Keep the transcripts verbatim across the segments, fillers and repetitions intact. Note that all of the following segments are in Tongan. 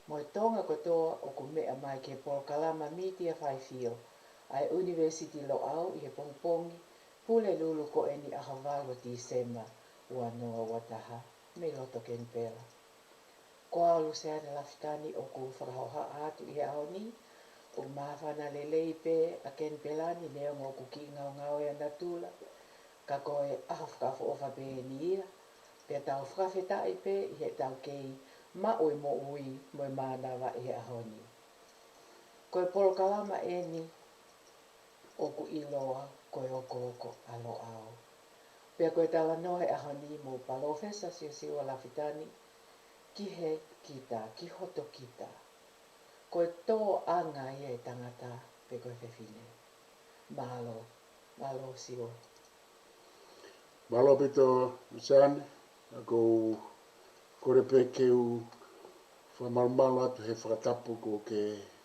mo e Tonga kotoa ʻoku meʻa mai ki he polokalama Mītia Faifio ʻa e ʻUnivēsiti Loʻau ʻi he pongipongi Pulelulu ko eni ʻaho valu Tīsema ua noa ua taha, mei loto Kenipela. Ko au Luseane Lafitani ʻoku fakahohaʻa atu ʻi he ʻaho ni. ʻOku māfana lelei pē ʻa Kenipela ni neongo ʻoku kiʻi ngaungaue ʻa natula, ka ko e ʻaho fakaʻofoʻofa pē eni ia, pea tau fakafetaʻi pē ʻi heʻetau kei maʻu e moʻui mo e mānava ʻi he ʻaho ni. Ko e polokalama eni ʻoku ʻiloa ko e Okooko ʻa Loʻau. Pea ko e talanoa he ʻaho ni mo Palōfesa Siosiua Lafitani ki he kita, ki hoto kita. Ko e tōʻanga ia e tangata pe ko e fefine. Mālō, mālō Siua. Mālō ʻaupito Luseane, ʻoku ou kole pē ke u fakamalumalu atu he fakatapu kuo ke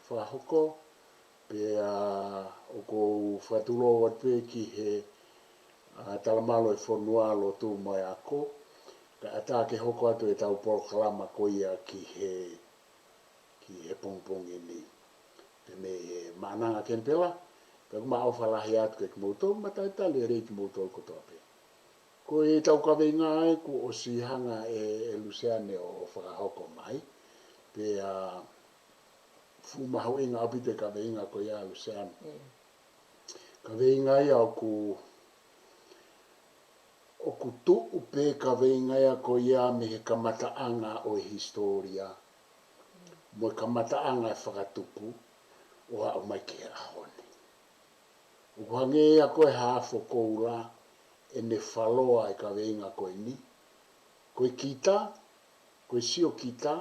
fakahoko, pea ʻoku ou fakatulou atu pē ki he, ʻa, talamalu e fonua, lotu mo e ako, kae ʻatā ke hoko atu ʻetau polokalama ko ia ki he, ki he pongipongi ni. Pea mei he Maʻananga Kenipela, pea ʻoku mau ʻofa lahi atu kiate kimoutolu, mo talitali lelei kimoutolu kotoa pē. Ko ʻetau kaveinga ē kuo ʻosi hanga ʻe, ʻe Luseane ʻo, ʻo fakahoko mai. Pea fuʻu mahuʻinga ʻaupito e kaveinga ko ia Luseane. Mm. Kaveinga ia ʻoku, ʻoku tuʻu pē kaveinga ia ko ia mei he kamataʻanga ʻo e hisitōlia, mo e kamataʻanga e fakatupu ʻo aʻu mai ki he ʻaho ni. ʻOku hangē ia ko e hā fokoula ʻene faloa e kaveinga ko eni. Ko e kita, ko e sio kita,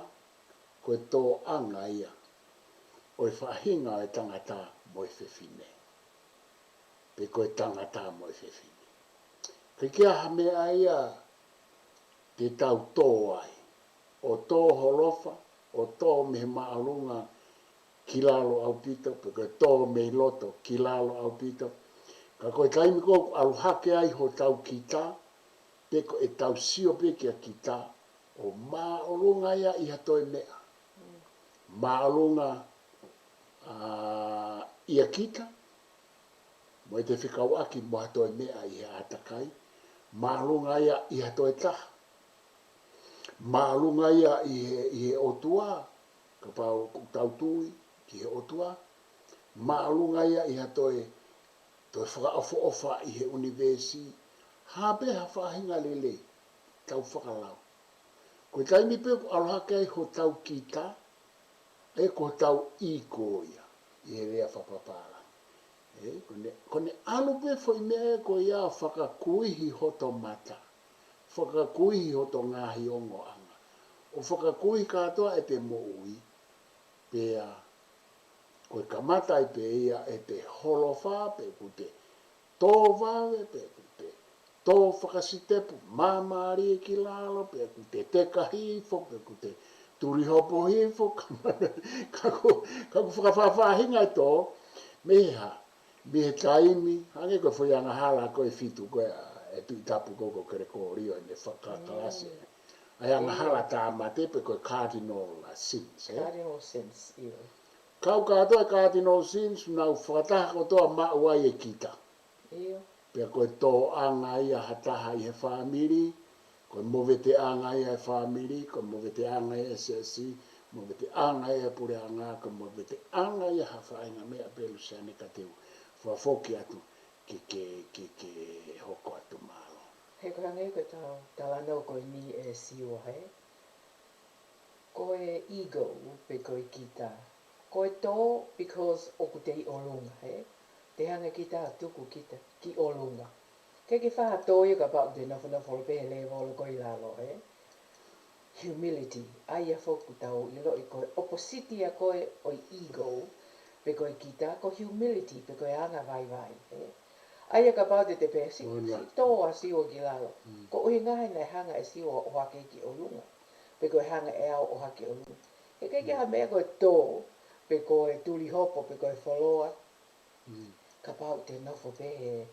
ko e tōʻanga ia ʻo e faʻahinga ʻo e tangata mo e fefine. Pe ko e tangata mo e fefine. Ka ʻikai ha meʻa ia te tau tō ai. ʻO tō holofa, ʻo tō mei he māʻolunga ki lalo ʻaupito, pe ko e tō mei loto ki lalo ʻaupito. Ka ko e taimi ko ē ʻoku ʻalu hake ai hotau kita, pe ko ʻetau sio pē kia kita, ʻo māʻolunga ia ʻi ha toe meʻa. Māʻolunga, ʻa, ʻia kita, mo ʻete fekauʻaki mo ha toe meʻa ʻi he ʻātakai, māʻolunga ia ʻi ha toe taha. Māʻolunga ia ʻi he, ʻi he ʻOtua, kapau ʻoku tau tui ki he ʻOtua. Māʻolunga ia ʻi ha toe, toe fakaʻofoʻofa ʻi he ʻunivēsi, ha pē ha faʻahinga lelei, tau fakalau. Ko e taimi pē ʻoku ʻalu hake ai hotau kita, ʻe ko hotau ego ia, ʻi he lea fakapapālangi. ʻE, ko ʻene, ko ʻene ʻalu pē foʻi meʻa ē ko ia ʻo fakakuihi hoto mata, fakakuihi hoto ngaahi ongoʻanga, ʻo fakakuihi kātoa ʻete moʻui, pea ko e kamata ai pē ia ʻete holofa, pe ʻoku te tō vave, pe ʻoku te tō fakasitepu māmālie ki lalo, pe ʻoku te teka hifo, pe ʻoku te tuli hopo hifo, ka, ka ʻoku, ka ʻoku fakafaʻafaʻahinga e tō, mei he hā, mei he taimi, hangē ko e foʻi angahala ko e fitu ko ē ʻa e Tuʻi Tapu ko ē ko Kelekōlio ʻene fakakalasi. Mm. ʻA e angahala tāmate pe ko e cardinal, ʻa, sins, ē? Cardinal sins, ʻio. Kau kātoa e cardinal sins, nau fakataha kotoa maʻu ai e kita. ʻIo. Pea ko e tōʻanga ia ha taha ʻi he fāmili, ko e moveteʻanga ia e fāmili, ko e moveteʻanga ia e siasi, moveteʻanga ia e puleʻanga, ko e moveteʻanga ia ha faʻahinga meʻa pē Luseane ka te u fakafoki atu ke, ke, ke, ke hoko atu, mālō. He ko e hangē ko ʻetau talanoa ko eni ē Siua, hē? Ko e ego, pe ko e kita. Ko e tō, because ʻoku te ʻi ʻolunga, hē? Te hanga kita ʻo tuku kita ki ʻolunga. ʻIkai ke faʻa tō ia kapau te nofonofo pē he lēvolo ko ē ʻi lalo, hē? Humility, ʻa ia foki ʻoku tau ʻiloʻi ko e opposite ia ko ē ʻo e ego, pe ko e kita, ko humility, pe ko e anga vaivai, hē? ʻA ia kapau te te pehē, si, Wana. si tō ʻa Siua ki lalo. Mm. Ko e ʻuhinga he naʻe hanga ʻe Siua ʻo ʻohake ki ʻolunga. Pe ko e hanga ʻe au ʻo ʻohake ʻolunga. He ʻikai ke Mm. ha meʻa ko e tō, pe ko e tuli hopo, pe ko e foloa. Mm. Kapau te nofo pē he,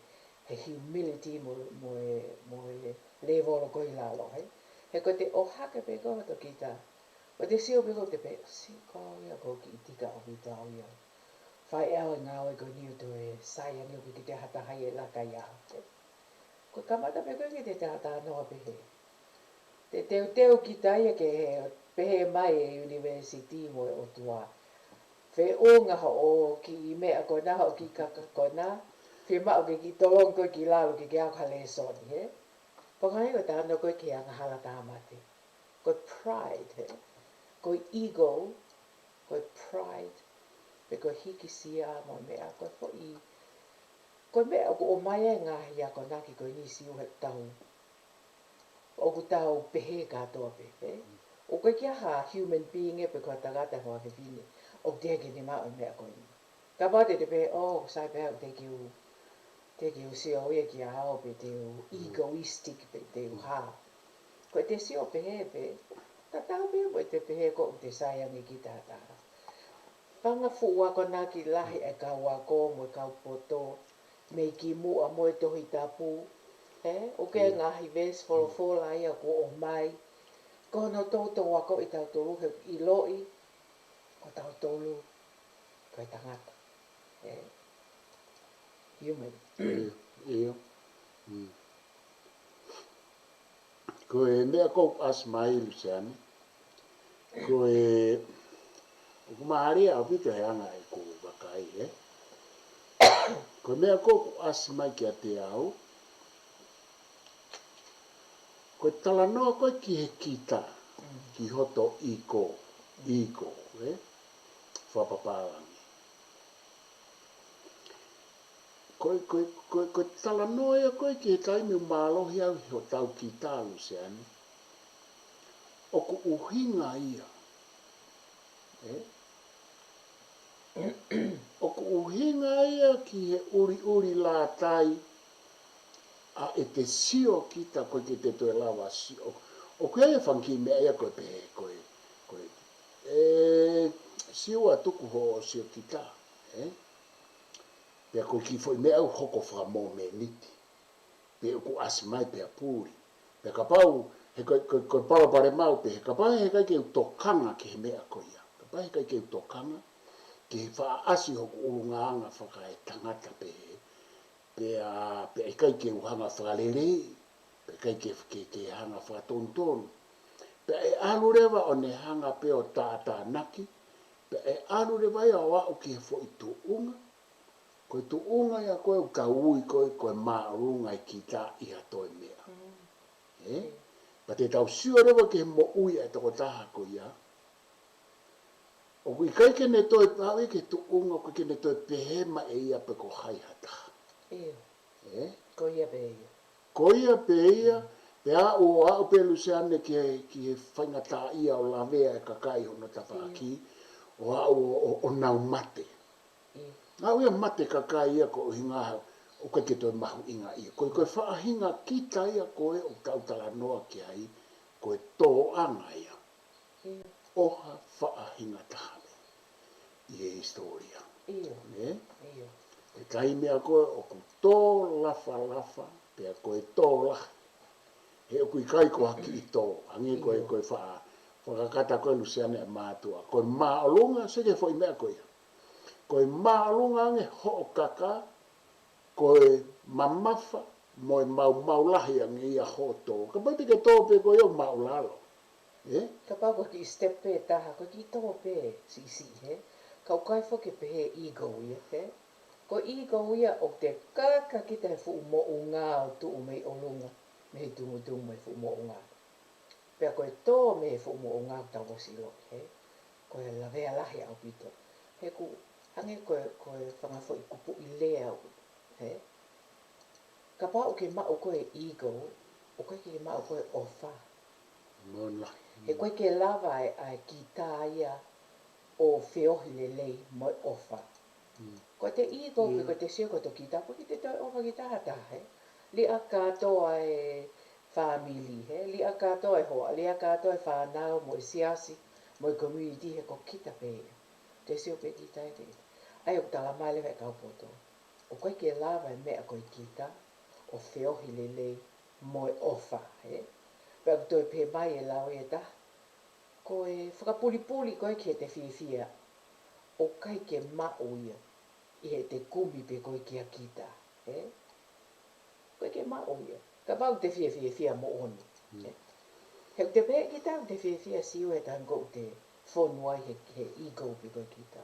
he humility mo, mo e, mo e lēvolo ko ē ʻi lalo, hē? He ko ʻete ʻohake pē ko ē hoto kita, Ko te sio pē ko te pē, si ko ia ko ki tika o vita o ia. Fai ʻe au e ngāue ko eni ʻo toe sai ange ʻoku ʻikai ke toe ha taha ia ʻe laka ia. Ko e kamata pē ko ē ke te talanoa pehē. Te teuteu kita ia ke pehē mai e university mo e ʻOtua. Feʻunga hoʻo kiʻi meʻa ko ena, hoʻo kiʻi kaka ko ena, fiemaʻu ke kiʻi tolongi koe ki lalo ke ke ako ha lēsoni, hē? Pea ko e hā e talanoa ko ē ki he angahala tāmate. Ko e pride, hē? Ko e ego, ko e pride, pe ko e hīkisia mo e meʻa, ko e foʻi, ko e meʻa ʻoku ʻomai ai e ngaahi akonaki ko eni Siu he tau. ʻOku tau pehē kātoa pē, hē? ʻOku ʻikai ke ʻi ai ha human being ia pe ko ha tangata pe ko ha fefine ʻoku teʻeki ke ne maʻu e meʻa ko eni. Kapau te te pehē, ʻō, sai pē au, te ke u, te ke u sio ia kia au pe te u egoistic pe te u hā. Ko e te sio pehē pē, tatau pē mo e te pehē ko ʻoku te sai ange ki tata. Fanga fuʻu akonaki lahi e kau ako mo e kau poto, mei kimuʻa mo e Tohi Tapu, hē? ʻOku ʻi ai e ngaahi veesi folofola ia kuo ʻomai, ko hono toutou akoʻi tautolu he ʻiloʻi ko tautolu ko e tangata. Ē, human. ʻIo, ʻio. Mm. Ko e meʻa ʻoku ʻasi mai Luseane, ko e, ʻoku mālie ʻaupito he anga ʻeku vakai, ē? Ko e meʻa ʻoku ʻasi mai kiate au, ko e talanoa ko ē ki he kita, ki hoto ego, ego, ē? Fakapapālangi. Ko e, ko e, ko e, ko e talanoa ia ko ē ki he taimi ʻoku mālohi ai hotau kita, Luseane. ʻOku ʻuhinga ia. Ē? ʻOku ʻuhinga ia ki he ʻuliʻuli lātai ʻa e te sio kita ko ē ke te toe lava sio. ʻOku ʻi ai e fanga kiʻi meʻa ia ko ē pehē ko ē, ko ē, ē, sio atu ko hoʻo sio kita, ē? Pea ko e kiʻi foʻi meʻa ʻoku hoko fakamōmeniti. Pea ʻoku ʻasi mai pea puli. Pea kapau, he ko e, ko e, ko e palopalema au pē, he kapau he ʻikai ke u tokanga ki he meʻa ko ia. Kapau he ʻikai ke u tokanga, ke faʻa ʻasi hoku ʻulungaanga fakaetangata pehē. Pea, pea ʻikai ke u hanga fakalelei, pea ʻikai ke, ke, ke hanga fakatonutonu. Pea ʻe ʻalu leva ʻo ne hanga pē ʻo tātānaki, pea ʻe ʻalu leva ia ʻo aʻu ki he foʻi tuʻunga. Ko e tuʻunga ia ko ē ʻoku tau ui ko ē, ko e māʻolunga e kita ʻi ha toe meʻa. Mm. Ē? Pea te tau sio leva ki he moʻui ʻa e tokotaha ko ia. ʻOku ʻikai ke ne toe pau ia ki he tuʻunga, ʻoku ʻikai ke ne toe pehē mai ʻe ia pe ko hai ha taha. ʻIo. Ē? Ko ia pē ia. Ko ia pē ia, pea aʻu ʻo aʻu pē Luseane ki he, ki he faingataʻaʻia ʻo lavea e kakai hono tafaʻaki, ʻo aʻu ʻo, ʻo, ʻo nau mate. ʻIo. Aʻu ia mate kakai ia ko e ʻuhinga ʻoku ʻikai ke toe mahuʻinga ia. Ko e, ko e faʻahinga kita ia ko ē ʻoku tau talanoa ki ai, ko e tōʻanga ia. ʻIo. ʻO ha faʻahinga taha ʻi he hisitōlia. ʻIo. Nē? ʻIo. Ko e taimi ia ko ē ʻoku tō lafalafa, pea ko e tō lahi. He ʻoku ʻikai ko ha kiʻi tō, hangē ko e, ʻio, ko e fa-, fakakata ko ē Luseane ʻa e mātuʻa. Ko e māʻolunga, sio ki he foʻi meʻa ko ia. Ko e māʻolunga ange hoʻo kaka, ko e mamafa, mo e maumau lahi ange ia hoʻo tō. Kapau te ke tō pē ko ia ʻo maʻulalo. Ē? Kapau ko e kiʻi step pē taha, ko e kiʻi tō pē siʻisiʻi, hē? Ka ʻoku ʻikai foki ke pehē ego ia, hē? Ko e ego ia ʻoku te kaka kita he fuʻu moʻunga ʻo tuʻu mei ʻolunga, mei he tumutumu mei he fuʻu moʻunga. Pea ko e tō mei he fuʻu moʻunga ʻoku tau ʻosi ʻiloʻi, hē? Ko e lavea lahi ʻaupito. He ʻoku hangē ko e, ko e fanga foʻi kupuʻi lea ʻoku, hē? Kapau ʻoku ke maʻu ko e ego, ʻoku ʻikai ke maʻu ko e ʻofa. Moʻoni lahi. He ʻoku ʻikai ke lava ʻa e, ʻa e kita ia ʻo feohi lelei mo e ʻofa. Mm. Ko e te ego, pe, ʻio, ko e te sio ko e te kita, ʻoku ʻikai te toe ʻofa ki ha taha, hē? Liʻaki kātoa e fāmili, hē? Liʻaki kātoa e hoa, liʻaki kātoa e fānau mo e siasi, mo e community, he ko kita pē ia. Te sio pē kita ē, te. ʻA ia ʻoku talamai leva ʻe he kau poto, ʻoku ʻikai ke lava e meʻa ko e kita ʻo feohi lelei mo e ʻofa, hē? Pea ʻoku toe pehē mai e lau ʻe taha, ko e fakapulipuli ko ē ki heʻete fiefia, ʻoku ʻikai ke maʻu ia ʻi heʻete kumi pē ko ē kia kita, ē? ʻOku ʻikai ke maʻu ia. Kapau te fiefia, fiefia moʻoni. Mm. Ē? He ʻoku te pehē kita, ʻoku te fiefia sio he taimi ko ē ʻoku te fonu ai he, he ego pē ko ē kita.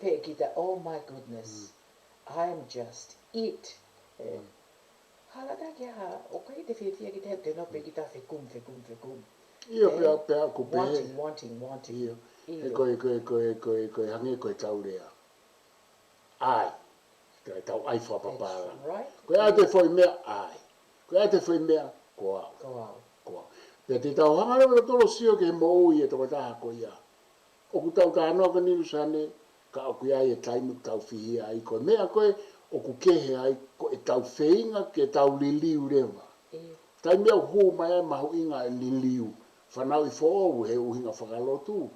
Pehē kita, "Oh my goodness, mm, I am just it." Ē? Mm. Hala tā kia ha, ʻoku ʻikai te fiefia kita he ʻoku te nofo pē kita fekumi, fekumi, fekumi. ʻIo, ē? Pea, pea ʻoku pehē. Wanting, wanting, wanting. ʻIo. ʻIo. He ko e, ko e, ko e, ko e, ko e hangē ko e tau lea. ʻAi. Ko e tau ʻai fakapapālangi. That's right. Ko e ʻai pē foʻi meʻa, ʻai. Ko e ʻai pē foʻi meʻa, ko au. Ko au. Ko au. Pea te tau hanga leva ʻo tolo sio ki he moʻui ʻa e tokotaha ko ia. ʻOku tau talanoa ko eni Luseane, ka ʻoku ʻi ai e taimi ʻoku tau fihia ai, ko e meʻa ko ē ʻoku kehe ai, ko e tau feinga ke tau liliu leva. ʻIo. Taimi ʻoku hū mai ai mahuʻinga e liliu. Fanauʻi foʻou he ʻuhinga fakalotu.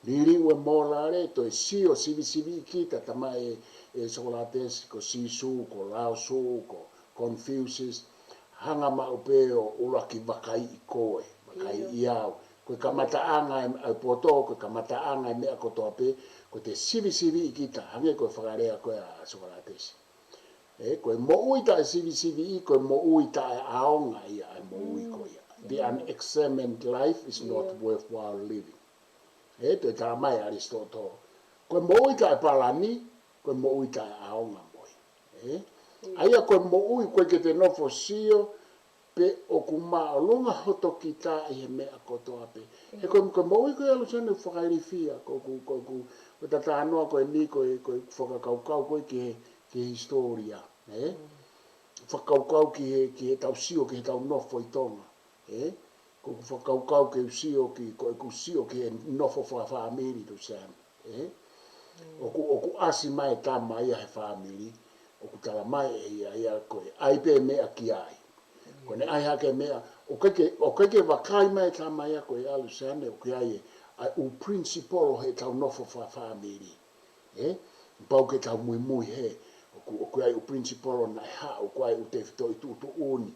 Liliu e mōlale, toe sio sivisiviʻi kita, talamai ʻe, ʻe Sokolatesi, ko Sīsū, ko Laosu, ko Confucius, hanga maʻu pē ʻo ʻuluaki vakaiʻi koe, vakaiʻi au. Ko e kamataʻanga e, e poto, ko e kamataʻanga e meʻa kotoa pē, ko ʻete sivisiviʻi kita, hangē ko e fakalea ko ē ʻa Sokolatesi. Ē, ko e moʻui taʻe sivisiviʻi, ko e moʻui taʻeʻaonga ia, e moʻui ko ia. The unexamined life is not worthwhile living. Ē, toe talamai ʻe ʻAlisitōtolo. Ko e moʻui taʻepalani, ko e moʻui taʻeʻaonga mo ia. Ē? ʻA ia ko e moʻui ko ē ke te nofo sio, pe ʻoku māʻolunga hoto kita ʻi he meʻa kotoa pē. He ko e, ko e moʻui ko ia Luseane fakailifia, ko ʻeku, ko ʻeku, ko ʻeta talanoa ko eni ko e, ko e fakakaukau ko ē ki he, ki he hisitōlia, ē? Fakakaukau ki he, ki he tau sio, ki he tau nofo ʻi Tonga, ē? Ko ʻeku fakakaukau ke u sio ki, ko ʻeku sio ki he nofo fakafāmili Luseane. Ē? ʻOku, ʻoku ʻasi mai e tama ia he fāmili, ʻoku talamai ʻe ia ia ko e ʻai pē meʻa ki ai. Ko ʻene ʻai hake meʻa, ʻoku ʻikai ke, ʻoku ʻikai ke vakai mai e tama ia ko ia Luseane, ʻoku ʻi ai e, ʻa e ʻū principle he tau nofo fakafāmili. Ē? Pau ke tau muimui he, ʻoku, ʻoku ʻi ai e ʻū principle naʻe haʻu, ʻoku ʻi ai e ʻū tefitoʻi tuʻutuʻuni.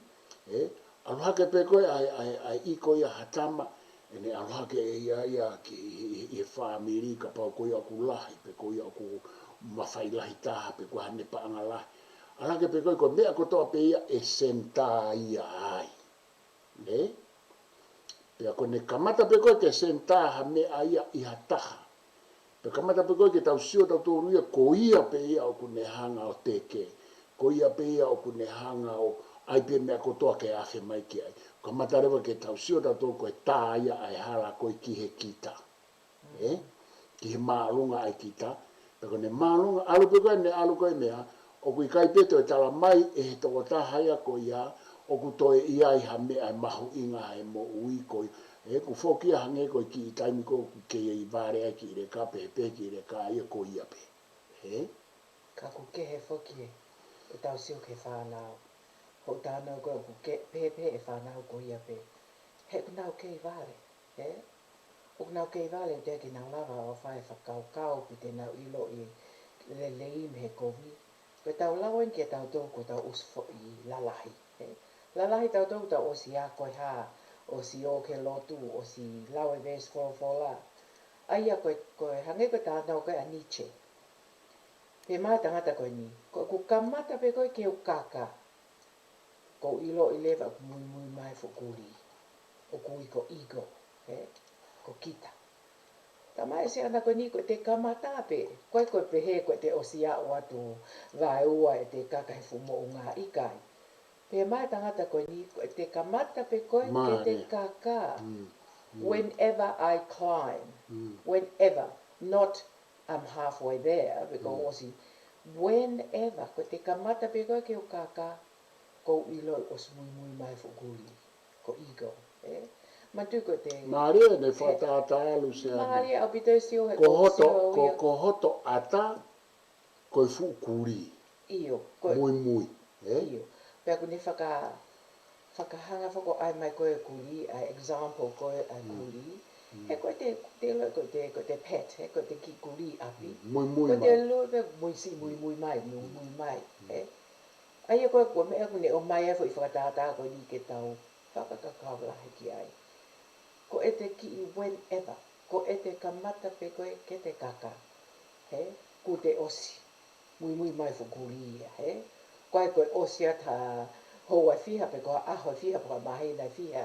Ē? ʻAlu hake pē ko ē ʻa e, ʻa e, ʻa e ʻi ko ia ha tama, ʻene ʻalu hake ʻe ia ia ki he, he, he fāmili kapau ko ia ʻoku lahi, pe ko ia ʻoku mafai lahi taha, pe ko haʻane paʻanga lahi. ʻAlu hake pē ko ē ko e meʻa kotoa pē ia ʻe senitā ia ai. Ē? Pea ko ʻene kamata pē ko ē ke senitā ha meʻa ia ʻi ha taha. Pea kamata pē ko ē ke tau sio tautolu ia, ko ia pē ia ʻoku ne hanga ʻo teke. Ko ia pē ia ʻoku ne hanga ʻo ʻai pē meʻa kotoa ke afe mai ki ai. Kamata leva ke tau sio tautolu ko e tā ia ʻa e hala ko ē ki he kita. Ē? Ki he māʻolunga ʻa e kita. Pea ko ʻene māʻolunga, ʻalu pē ko ē ʻene ʻalu ko ē meʻa, ʻoku ʻikai pē toe talamai ʻe he tokotaha ia ko ia, ʻoku toe ʻi ai ha meʻa ʻe mahuʻinga he moʻui ko ia. Ē, ʻoku foki ia hangē ko e kiʻi taimi ko ē ʻoku kei vale ai kiʻi leka, pehē pē kiʻi leka ia ko ia pē. Ē? Ka ʻoku kehe foki ē, ʻetau sio ki he fānau. Hoʻo talanoa ko ē ʻoku ke-, pehē pē ʻe he fānau ko ia pē. He ʻoku nau kei vale, ē? ʻOku nau kei vale ʻoku teʻeki ke nau lava ʻo fai e fakakaukau pe te nau ʻiloʻi e lelei mei he kovi. Ko ʻetau lau eni kia tautolu ko ʻetau ʻosi foʻi lalahi, ē? Lalahi tautolu tau ʻosi ako e hā, ʻosi ō ki he lotu, ʻosi lau e veesi folofola. ʻA ia ko e, ko e hangē ko e talanoa ko ē ʻa Nietzsche. Pehē mai e tangata ko eni, ko ʻeku kamata pē ko ē ke u kaka, ʻoku ou ʻiloʻi leva ʻoku muimui mai e fuʻu kulī. ʻOku ui ko ego, ē? Ko kita. Talamai ʻe he siʻana ko eni ko ʻete kamata pē, ko e, ko e pehē ko ʻete ʻosi aʻu atu vaeua ʻete kaka he fuʻu moʻunga, ʻikai. Pehē mai e tangata ko eni, ko ʻete kamata pē ko ē ke te kaka. Whenever I climb, whenever, not I'm halfway there, because ʻosi, whenever, ko ʻete kamata pē ko ē ke u kaka, ʻoku ou ʻiloʻi ʻosi muimui mai e fuʻu kulī, ko ego, ē? Manatuʻi ko ʻete. Mālie ʻene fakatātā Luseane. Mālie ʻaupito e sio he ko hoto, ko, ko hoto ʻata, ko e fuʻu kulī. ʻIo, ko e muimui, ē? ʻIo. Pea ʻoku ne faka-, fakahanga foki ʻo ʻai mai ko ē kulī, ʻa e example ko ē ʻa e kulī. He ko ʻete, te lo-, ko ʻete, ko ʻete pet, he ko ʻete kiʻi kulī ʻapi. Muimui mai. Ko ʻete lo-, pe mui si-, muimui mai, muimui mai, ē? ʻA ia ko e, ko e meʻa ʻoku ne ʻomai ai e foʻi fakatātā ko eni ke tau fakakaukau lahi ki ai. Ko ʻete kiʻi whenever, ko ʻete kamata pē ko ē ke te kaka, he, kuo te ʻosi muimui mai fuʻu kulī ia, he. Ko e ko e ʻosi atu ha houa ʻe fiha pe ko ha ʻaho ʻe fiha pe ko ha māhina ʻe fiha,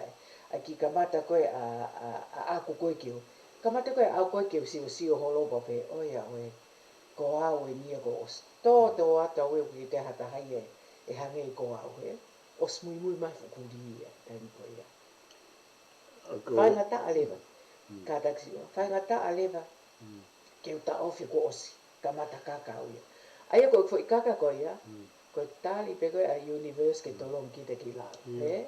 ʻa e kiʻi kamata ko ē ʻa, ʻa, ʻa ʻaku ko ē ke u, kamata ko ē ʻaku ko ē ke u siosio holo pē, ʻoiauē, ko au eni ia kuo ʻosi. Tōtōatu au ē ʻoku ʻikai ke ʻi ai ha taha ia ʻe hangē ko au, he. ʻOsi muimui mai fuʻu kulī ia, taimi ko ia. Faingataʻa leva. Kātaki siʻi, faingataʻa leva ke u taʻofi kuo ʻosi kamata kaka au ia. ʻA ia ko e foʻi kaka ko ia, ko e tali pē ko ē ʻa e universe ke tolongi kita ki lalo. He?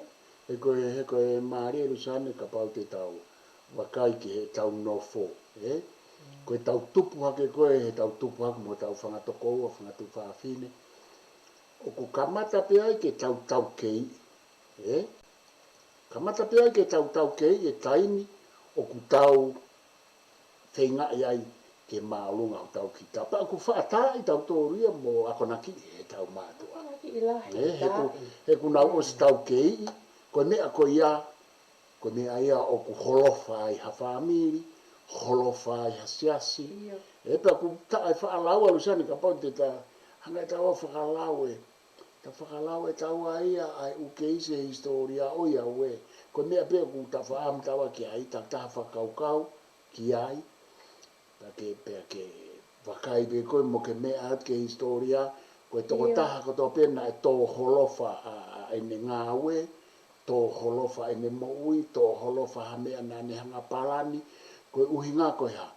He ko e, he ko e mālie Luseane kapau te tau vakai ki heʻetau nofo, he? Ko ʻetau tupu hake ko ē, heʻetau tupu hake mo ʻetau fanga tokoua, fanga tuofāfine. ʻOku kamata pē ai ke tau taukei, he? Kamata pē ai ke tau taukei e taimi ʻoku tau feingaʻi ai ke māʻolunga hotau kita. Pea ʻoku faʻa taaʻi tautolu ia mo akonakiʻi heʻetau mātuʻa. Akonakiʻi lahi, he, he ʻoku, taaʻi. He ʻoku nau ʻosi taukei, ko e meʻa ko ia, ko e meʻa ia ʻoku holofa ai ha fāmili, holofa ai ha siasi. ʻIo. He pea ʻoku taʻe faʻa lau ʻa Luseane kapau te ta hanga ʻe taua ʻo fakalau e ta fakalau ʻe taua ia ʻa e ʻū keisi he hisitōlia ʻoiauē. Ko e meʻa pē ʻoku ta faʻa ʻamu taua ki ai, ta taha fakakaukau ki ai. Pea ke, pea ke vakai pē koe mo ke meʻa atu ki he hisitōlia, ko e tokotaha kotoa pē naʻe tō holofa ʻa, ʻa ʻene ngāue, tō holofa ʻene moʻui, tō holofa ha meʻa naʻa ne hanga palani, ko e ʻuhinga ko e hā?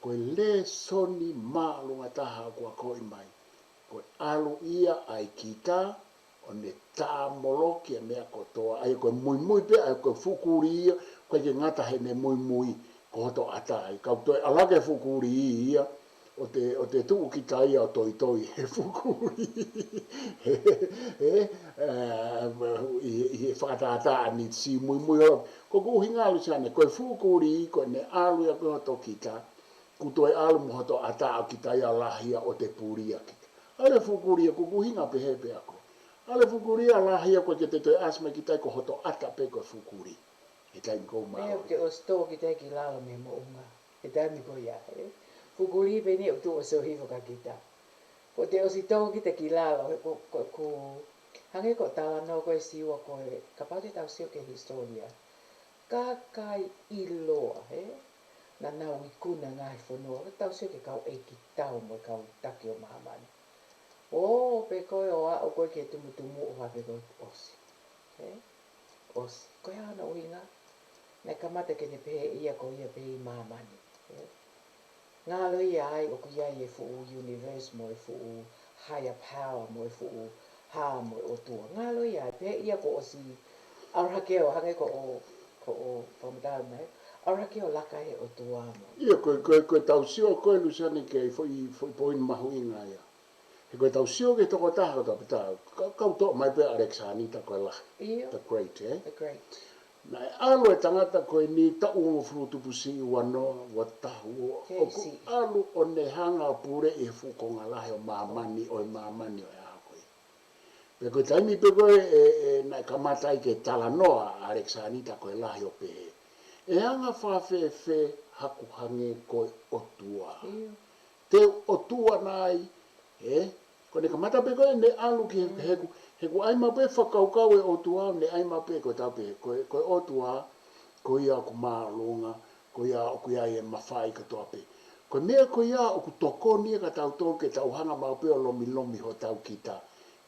Ko e lēsoni māʻolunga taha ʻoku akoʻi mai. Ko e ʻalu ia ʻa e kita, ʻo ne tāmoloki e meʻa kotoa. ʻA ia ko e muimui pē, ʻa ia ko e fuʻu kulī ia, ʻoku ʻikai ke ngata heʻene muimui, ko hoto ʻata ai. Ka ʻoku toe ʻalu hake e fuʻu kulī ia, ʻo te, ʻo te tuʻu kita ia ʻo toitoi he fuʻu kulī. He, he, ē, ʻi, ʻi he fakatātā ʻa e nitisi muimui holo. Ko ʻeku ʻuhinga Luseane, ko e fuʻu kulī, ko ʻene ʻalu ia ko ē hoto kita, kuo toe ʻalu mo hoto ʻata ʻo kita ia ʻo lahi ia ʻo te pulia kita. ʻAlu e fuʻu kulī ia, ko ʻeku ʻuhinga pehē pē ʻa koe. ʻAlu e fuʻu kulī ia lahi ia ʻoku ʻikai ke te toe ʻasi mai kita ia ko hoto ʻata pē ko e fuʻu kulī. He taimi ʻoku ou mālōlō. Meʻa ʻoku te ʻosi tō kita ia ki lalo mei he moʻunga. He taimi ko ia, ē. Fuʻu kulī pē eni ʻoku tuʻu ʻo sio hifo kia kita. Ko ʻete ʻosi tō kita ki lalo, he ko, ko, ko, hangē ko e talanoa ko ē Siua ko ē, kapau te tau sio ki he hisitōlia. Kakai ʻiloa, he? Naʻa nau ikuna ngaahi fonua, ka tau sio ki he kau ʻeikitau mo e kau taki ʻo māmani. ʻO pehē ko ē ʻo aʻu ko ē ki he tumutumu ʻo fai pē ko ē ʻosi. He? ʻOsi. Ko e hā hono ʻuhinga? Naʻe kamata ke ne pehē ia ko ia pē ʻi māmani. He? Ngalo ia ai ʻoku ʻi ai e fuʻu universe mo e fuʻu higher power mo e fuʻu hā mo e ʻOtua. Ngalo ia ai pē ia kuo ʻosi ʻalu hake ʻo hangē ko ʻo, ko ʻo fakamatala mai. ʻAlu hake ʻo laka he ʻOtua mo. ʻIo, ko e, ko e, ko ʻetau sio ko ē Luseane ki he foʻi, foʻi poini mahuʻinga ia. He ko ʻetau sio ki he tokotaha ko ē pē tau, ka, kau toʻo mai pē ʻAlekisānita ko e Lahi. ʻIo. The Great, ē? The Great. Naʻe ʻalu e tangata ko eni taʻu hongofulu tupu siʻi ua noa, ua taha ua, ʻoku ʻalu ʻo ne hanga ʻo puleʻi e fuʻu konga lahi ʻo māmani, ʻo e māmani ʻo e ʻaho ko ia. Pea ko e taimi pē ko ē, ē, ē, naʻe kamata ai ke talanoa ʻa ʻAlekisānita ko e Lahi ʻo pehē, ʻe anga fēfē haku hangē ko e ʻOtua? ʻIo. Te u ʻOtua nai, ē? Ko ʻene kamata pē ko ē ʻene ʻalu ki he, he ʻoku, he ʻoku ʻai maʻu pē fakakaukau e ʻOtua, ʻene ʻai maʻu pē ko e tau pē, ko e, ko e ʻOtua, ko ia ʻoku māʻolunga, ko ia ʻoku ʻi ai e mafai kotoa pē. Ko e meʻa ko ia ʻoku tokoni ia kia tautolu ke tau hanga maʻu pē ʻo lomilomi hotau kita.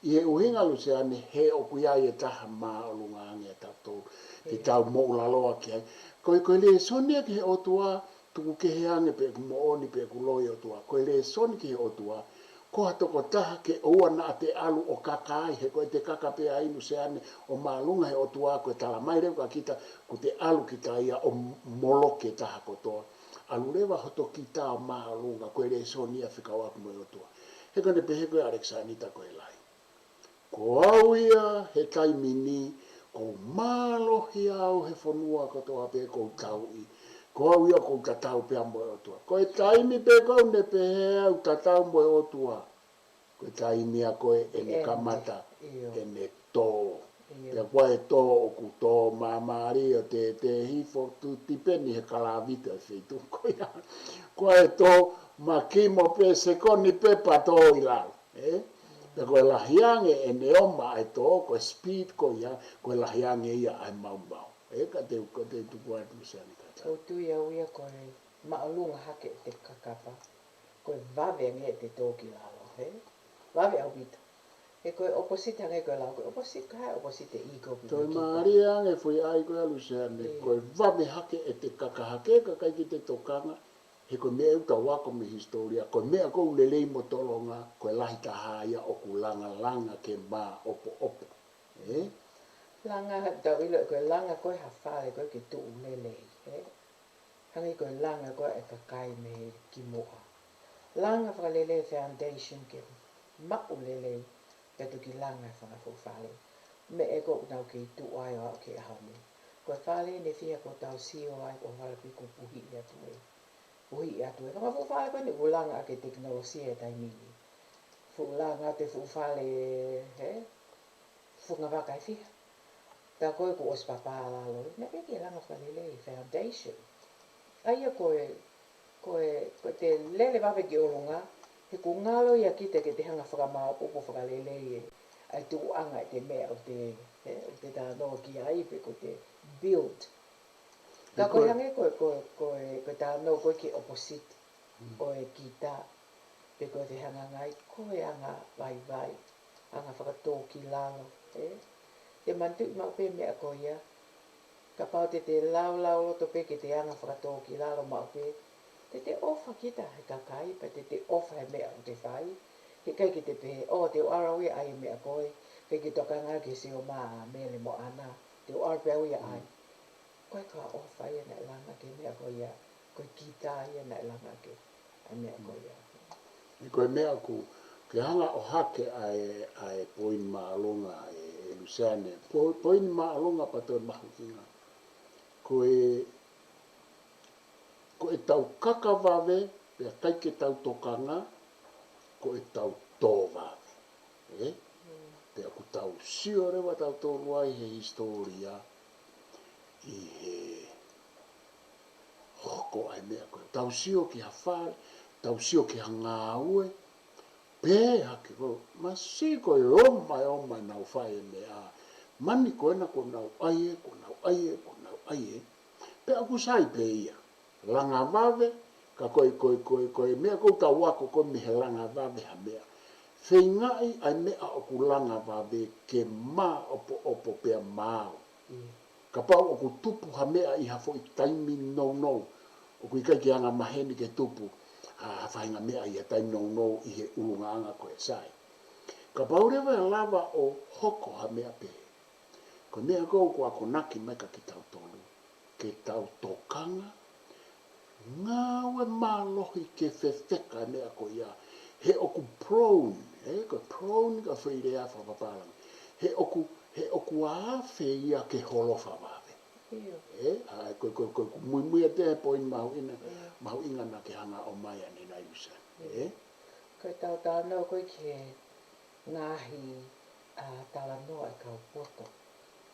ʻI he ʻuhinga Luseane he ʻoku ʻi ai e taha māʻolunga ange ʻia tautolu. Te tau moʻulaloa ki ai. Ko e, ko e lēsoni ia ki he ʻOtua, tuku kehe ange pe ʻoku moʻoni pe ʻoku loi e ʻOtua. Ko e lēsoni ki he ʻOtua. Ko ha tokotaha ke ʻoua naʻa te ʻalu ʻo kaka ai, he ko ʻete kaka pē ai Luseane ʻo māʻolunga he ʻOtua, ko e tala mai leva kia kita, kuo te ʻalu kita ia ʻo moloki e taha kotoa. ʻAlu leva hoto kita ʻo māʻolunga, ko e lēsoni ia fekauʻaki mo e ʻOtua. He ko ʻene pehē ko ē ʻAlekisānita ko e Lahi. Ko au ia he taimi ni, ʻoku ou mālohi au he fonua kotoa pē ʻoku ou tauʻi. Ko au ia ʻoku ou tatau pea mo e ʻOtua. Ko e taimi pē ko ē ʻoku ne pehē ʻoku tatau mo e ʻOtua, ko e taimi ia ko ē ʻene kamata, ʻene tō. Pea ko e tō ʻoku tō māmālie ʻo tētē hifo, tuʻu tipeni he kalāviti ʻo e feituʻu ko ia. Ko e tō makimo pē sekoni pē pea tō ʻi lalo. Ē? Pea ko e lahi ange ʻene oma ʻa e tō, ko e speed ko ia, ko e lahi ange ia ʻa e maumau. Ē, ka te, ka te tuku atu Luseane ka tau. ʻOku ou tui au ia ko e māʻolunga hake ʻete kakapa, ko e vave ange ʻete tō ki lalo, hē? Vave ʻaupito. He ko e opposite ange ko e lau, ko e opposite ka e opposite ʻi ko pē. Toe mālie ange foʻi ʻai ko ia Luseane, ko e vave hake ʻete kaka hake, ka ʻikai ke te tokanga, he ko e meʻa ʻoku tau ako mei he hisitōlia, ko e meʻa ʻoku lelei mo tolonga, ko e lahi taha ia ʻoku langalanga ke māʻopoʻopo. Ē? Langa, tau ʻilo ko e langa ko e ha fale ko e ke tuʻu lelei, ē? Hangē ko e langa ko e kakai mei kimuʻa. Langa fakalelei foundation ke maʻu lelei, pea toki langa e fanga fuʻu fale. Meʻa ko ʻenau kei tuʻu ai ʻo aʻu ki he ʻaho ni. Ko e fale ʻe fiha kuo tau sio ai ko e fale pē kuo puhiʻi atu ē. Puhiʻi atu ē. Fanga fuʻu fale ko eni ʻoku langa ʻaki e tekinolosia he taimi ni. Fuʻu langa ʻa e fuʻu fale, hē? Funga vaka ʻe fiha. Tā ko ē kuo ʻosi papālalo, naʻe pē ke langa fakalelei foundation. ʻA ia ko e, ko e, ko ʻete lele vave ki ʻolunga, he ʻoku ngalo ia kita ke te hanga fakamaʻopoʻopo fakalelei ē, ʻa e tuʻuʻanga ʻete meʻa ʻoku te, ē, ʻoku te talanoa ki ai pe ko ʻete build. Ka ko e hangē ko e, ko e, ko e, ko e talanoa ko ē ki he opposite ʻo e kita, pe ko ʻete hanga ngai ko e anga vaivai, anga fakatōkilalo, ē? Te manatuʻi maʻu pē meʻa ko ia, kapau te te laulau loto pē ke te anga fakatōkilalo maʻu pē, te te ʻofa kita he kakai, pea te te ʻofa he meʻa ʻoku te fai, he ʻikai ke te pehē, ʻo, te u ʻalu au ia ʻai e meʻa ko ē, ʻikai ke tokanga ki he sio mai ʻa Mele mo ʻAna, te u ʻalu pē au ia ʻai. Ko e kau ʻofa ia naʻe langa ʻaki e meʻa ko ia, ko e kita ia naʻe langa ʻaki e meʻa ko ia. ʻI ko e meʻa ʻoku ke hanga ʻo hake ʻa e, ʻa e poini māʻolunga ē, ē Luseane. Po-, poini māʻolunga pea toe mahuʻinga. Ko e, ko ʻetau kaka vave, pea ʻikai ke tau tokanga, ko ʻetau tō vave. Ē? Pea ʻoku tau sio leva tautolu ai he hisitōlia, ʻi he hoko ʻa e meʻa ko ē. Tau sio ki ha fale, tau sio ki ha ngāue, pehē hake ko, masiʻi ko e oma e oma ʻenau fai e meʻa. Mani ko ena kuo nau ʻai ē, kuo nau ʻai ē, kuo nau ʻai ē. Pea ʻoku sai pē ia. Langa vave, ka ko e, ko e, ko e, ko e meʻa ʻoku tau ako ko e mei he langa vave ha meʻa. Feingaʻi ʻa e meʻa ʻoku langa vave ke māʻopoʻopo pea maau. Kapau ʻoku tupu ha meʻa ʻi ha foʻi taimi nounou, ʻoku ʻikai ke anga maheni ke tupu ha, ha faʻahinga meʻa ʻi ha taimi nounou ʻi he ʻulungaanga ko ē sai. Kapau leva ʻe lava ʻo hoko ha meʻa pehē, ko e meʻa ʻoku ou akonaki mai kia kitautolu, ke tau tokanga, ngāue mālohi ke fefeka e meʻa ko ia, he ʻoku prone, ē, ko e prone ko e foʻi lea fakapapālangi. He ʻoku, he ʻoku afe ia ke holofa vave. ʻIo. Ē, ʻa, ko, ko, ko, ko muimui atu he poini mahuʻinga, mahuʻinga naʻa ke hanga ʻo ʻomai ʻanenai Luseane. Ē? Ko e tau talanoa ko ē ki he ngaahi, ʻa, talanoa e kau poto.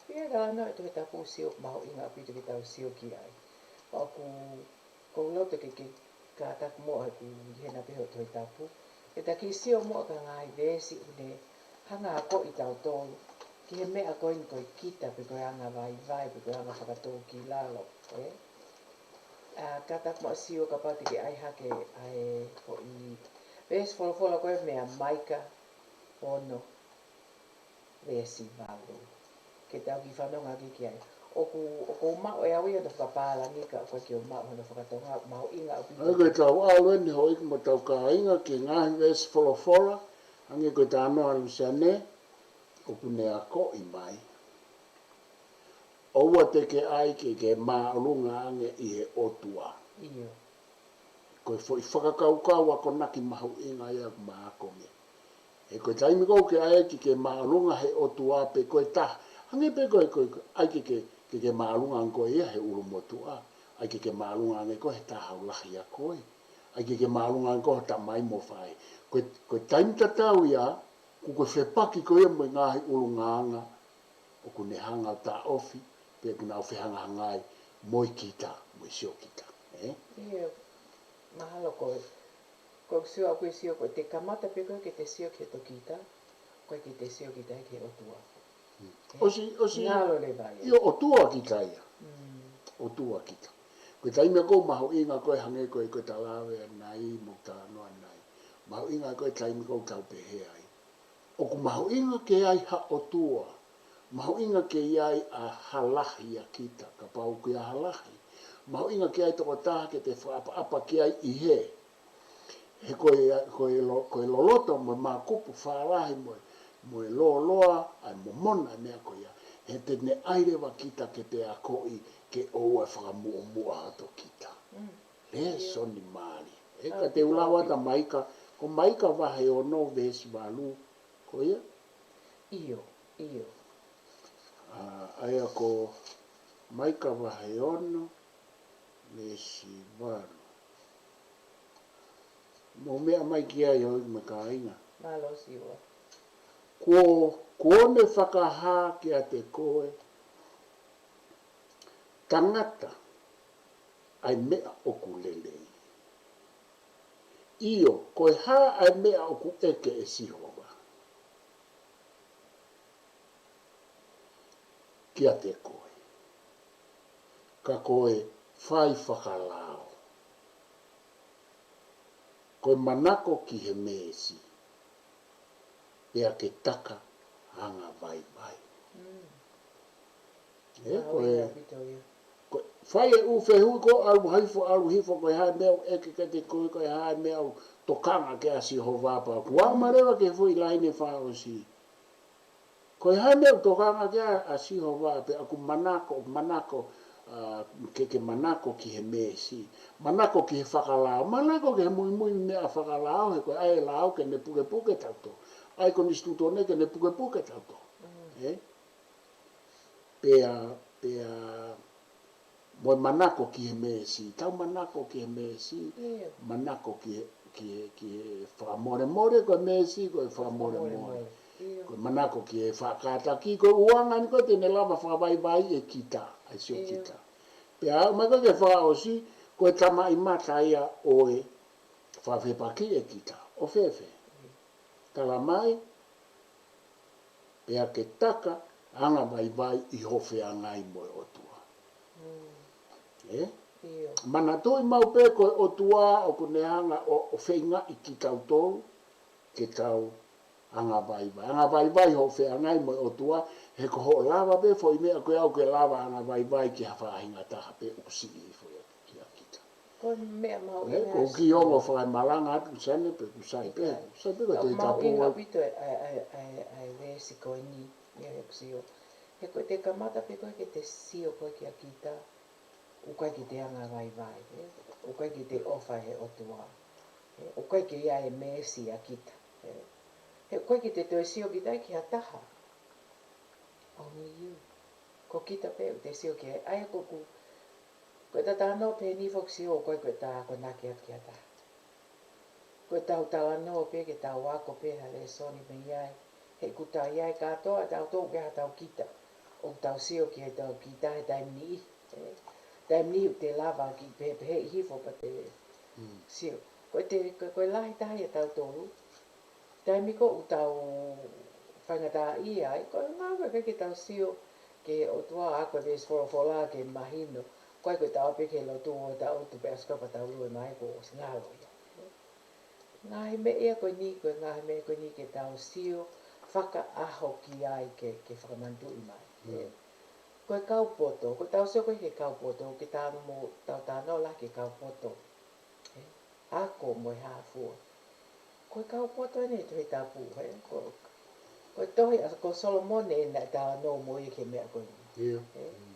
Pea talanoa e Tohi Tapu sio mahuʻinga ʻaupito ke tau sio ki ai. Pea ʻoku, ʻoku ou loto ke, ke kātaki muʻa he ʻoku ʻi hena pē hoʻo Tohi Tapu. Ke ta kiʻi sio muʻa ki he ngaahi veesi ʻoku ne hanga ʻo akoʻi tautolu ki he meʻa ko eni ko e kita pe ko e anga vaivai pe ko e anga fakatōkilalo, ē? ʻA, kātaki muʻa sio kapau te ke ʻai hake ʻa e foʻi veesi folofola ko ē meia Maika ono, veesi valu. Ke tau kiʻi fanongo ange ki ai. ʻOku, ʻoku ou maʻu ʻe au ia hono fakapālangi ka ʻoku ʻikai ke u maʻu hono fakatonga, mahuʻinga ʻaupito. ʻA ia ko e tau ʻalu eni houʻeiki mo tau kāinga ki he ngaahi veesi folofola, hangē ko e talanoa ʻa Luseane, ʻoku ne akoʻi mai. ʻOua te ke ʻai ke ke māʻolunga ange ʻi he ʻOtua. ʻIo. Ko e foʻi fakakaukau akonaki mahuʻinga ia ʻoku ma ako mei ai. He ko e taimi ʻoku ke ʻai ke ke māʻolunga he ʻOtua pe ko e taha. Hangē pē ko e, ko e, ʻai ke ke, ke ke māʻolunga ange koe ia he ʻulumotuʻa. ʻAi ke ke māʻolunga ange koe he taha ʻoku lahi ʻia koe. ʻAi ke ke māʻolunga ange koe he tamai mo faʻē. Ko e, ko e taimi tatau ia, ʻoku ke fepaki koe ia mo e ngaahi ʻulungaanga ʻoku ne hanga ʻo taʻofi, pe ʻoku nau fehangahangai mo e kita, mo e siokita. Ē? ʻIo, mahalo ko e, ko e sio ʻaku e sio ko ʻete kamata pē ko ē ke te sio ki he tokita, ko e ke te sio kita ki he ʻOtua. Ē? ʻOsi, ʻosi, Ngalo leva ia. ʻIo, ʻOtua kita ia. Mm. ʻOtua kita. Ko e taimi ʻoku mahuʻinga ko e hangē ko e, ko e talave ʻanai, mo talanoa ʻanai. Mahuʻinga ko e taimi ʻoku tau pehē ai. ʻOku mahuʻinga ke ai ha ʻOtua. Mahuʻinga ke ai ʻa ha lahi ʻa kita, kapau ʻoku ʻi ai ha lahi. Mahuʻinga ke ai tokotaha ke te fakaʻapaʻapa ki ai ʻi he. He ko e, ko e lo-, ko e loloto mo e makupu fālahi mo e, mo e lōloa, ʻa e momona e meʻa ko ia. He te ne ʻai leva kita ke te akoʻi ke ʻoua ʻe fakamuʻomuʻa hoto kita. Mm. Lēsoni mālie. ʻE, ka te u lau atu ʻa Maika, ko Maika vahe ono veesi valu, ko ia? ʻIo, ʻio. ʻA, ʻa ia ko Maika vahe ono, veesi valu. Mou meʻa mai ki ai ʻoiauē kāinga. Mālō Siua. Kuo, kuo ne fakahā kiate koe, tangata, ʻa e meʻa ʻoku lelei. ʻIo, ko e hā ʻa e meʻa ʻoku ʻeke ʻe Sihova kiate koe, ka ko e fai fakalao. Ko e manako ki he meesi, pea ke taka angavaivai. Mm. Ē, ko e, ko e fai e ʻū fehuʻi ko ē ʻalu hifo, ʻalu hifo, ko e hā e meʻa ʻoku ʻeke kiate koe, ko e hā e meʻa ʻoku tokanga ki ai ʻa Sihova pea kuo aʻu mai leva ki he foʻi laine fakaʻosi. Ko e hā e meʻa ʻoku tokanga ki ai ʻa Sihova pea ʻoku manako, manako, ʻa, ke, ke manako ki he meesi. Manako ki he fakalao. Manako ki he muimui meʻa fakalao, he ko e ʻai e lao ke ne pukepuke tautolu. ʻAi konisitūtone ke ne pukepuke tautolu. Mm. Ē? Pea, pea, mo e manako ki he meesi, tau manako ki he meesi, ʻio, manako ki he, ki he, ki he fakamolemole, ko e meesi, ko e fakamolemole. Fakamolemole. ʻIo. Ko e manako ki he faʻa kātaki, ko e ʻuhinga ni ko e te ne lava fakavaivai ʻe kita, ʻa e sio, ʻio, kita. Pea aʻu mai ko e ke fakaʻosi, ko e tamaʻimata ia ʻo e fakafepaki ʻe kita, ʻo fēfē. ʻIo. Tala mai, pea ke taka angavaivai ʻi hoʻo feangai mo e ʻOtua. Mm. Ē? ʻIo. Manatuʻi maʻu pē ko e ʻOtua ʻoku ne hanga ʻo, ʻo feingaʻi kitautolu, ke tau angavaivai. Angavaivai hoʻo feangai mo e ʻOtua, he ko hoʻo lava pē foʻi meʻa ko ia ʻoku ke lava angavaivai ki ha faʻahinga taha pē ʻoku siʻi hifo ia kiate kita. Ko e meʻa mau ʻIo, ʻi ko e he kiʻi ongo fakaemalanga atu, Sane, pe ʻoku sai pē, ʻIkai. sai pē ko e Ka te mau tapu ʻilo au. ʻaupito e, ʻa e, ʻa e, ʻa e, ʻa e veesi ko eni, ʻio, he ʻoku sio. He ko e te kamata pē ko e ke te sio ko e kia kita, ʻoku ʻikai ke te angavaivai, ē? ʻOku ʻikai ke te ʻofa he ʻOtua, ē? ʻOku ʻikai ke ʻi ai e meesi ʻa kita, ē? He ʻoku ʻikai ke te toe sio kita ki ha taha. Only you. Ko kita pē ʻoku te sio ki ai, ʻa ia ko ʻeku, ko ʻeta talanoa pē eni foki Siua ʻoku ʻikai ko ʻeta akonaki atu ki ha taha. Ko ʻetau talanoa pē ke tau ako pē ha lēsoni mei ai. He ʻoku tau ʻi ai kātoa, tautolu ke ha tau kita. ʻOku tau sio ki he tau kita he taimi niʻihi, ē. Taimi niʻihi ʻoku te lava ki pehē, pehē ʻi hifo pea te Mm. sio. Ko e te, ko, ko e lahi taha ia tautolu. Taimi ko ē ʻoku tau faingataʻaʻia ai, ko e ngāue ke tau sio ki he ʻOtua, ako e veesi folofola ke mahino. Ko e ko e tau pē ki he lotu ʻo tau tu pē ʻaska pea tau lue mai kuo ʻosi ngalo ia. Ngaahi meʻa ia ko eni, ko e ngaahi meʻa ko eni ke tau sio fakaʻaho ki ai ke, ke fakamanatuʻi mai. Mm. Ko e kau poto, ko e tau sio ko e ke kau poto, ke tau mo, tau talanoa lahi ki he kau poto. Ē, ako mo e hā fua. Ko e kau poto eni he Tohi Tapu, ē, ko, ko e tohi ʻa, ko Solomone ʻena ʻe talanoa mo ia ki he meʻa ko eni. ʻIo. Ē? Mm.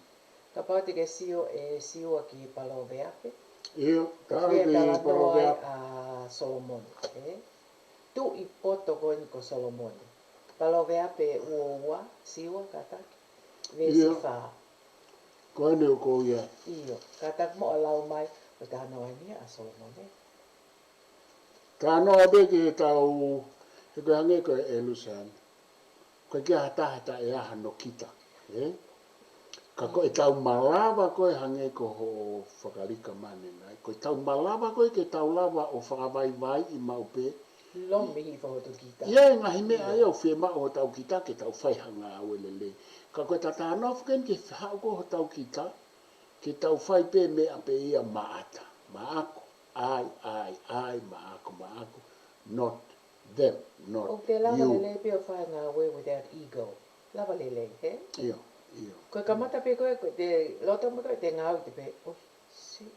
Kapau te ke sio ʻe Siua ki Paloveape. ʻIo, Ko e tau fē ki talanoa ai Paloveape. ʻa Solomone, ē? Tuʻi poto ko eni ko Solomone. Paloveape ua ua, Siua kātaki. Veesi ʻIo. fā. Ko eni ʻoku ou ʻi ai. ʻIo, kātaki muʻa lau mai, ʻo talanoa eni ʻa Solomone. Talanoa pē ki he tau, he ko e hangē ko e ʻElusa ni. Ko e ʻikai ha taha ʻe taʻeʻaho ʻo kita. ē? Ka ko ʻetau malava ko ē hangē ko hoʻo fakalika mane nai, ko ʻetau malava ko ē ke tau lava ʻo fakavaivaiʻi maʻu pē. Lomi hifo hoto kita. ʻI ai e ngaahi meʻa ia ʻoku fiemaʻu hotau kita ke tau fai ha ngāue lelei. Ka ko e talanoa foki eni ke haʻu ko ē hotau kita, ke tau fai pē meʻa pē ia maʻata. Maʻaku, ʻai, ʻai, ʻai, maʻaku, maʻaku. Not them, not you. ʻOku te lava lelei pē ʻo fai ngāue without ego. Lava lelei, hē? ʻIo, ʻio. Ko e kamata pē ko ē, ko e te loto mo ko e te ngāue te pē, oh, shit.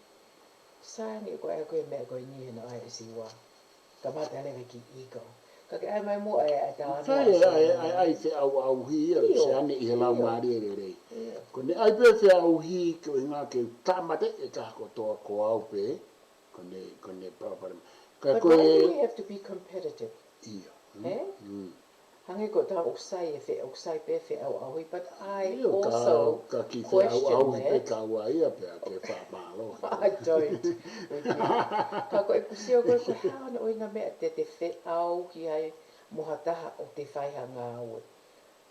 Sai ange ko e, ko e meʻa ko eni he naʻe ʻai ʻe Siua. Kamata leva ki ego. Ka ke ʻai mai muʻa e, e talanoa. Sai, ʻai, ʻai, ʻai feʻauʻauhi ia, ʻio, Luseane, ʻi he lau mālie lelei. ʻIo. Ko ʻene ʻai pē feʻauhi, ko e ʻuhinga ke tāmateʻi e taha kotoa ko au pē, ko ʻene, ko ʻene palopalema. Ka ko e, but why do we have to be competitive? ʻIo. Ē? Mm. Hangē ko ʻetau ʻoku sai e fe-, ʻoku sai pē feʻauʻauhi, but I also question it. ʻIo, ka, ka kiʻi feʻauʻauhi pē taua ia pea ke fakamālō. I don't. Ka ko e kusi o ko e, ko e hā hono ʻuhinga meʻa te te feʻauhi ai mo ha taha ʻoku te fai ha ngāue.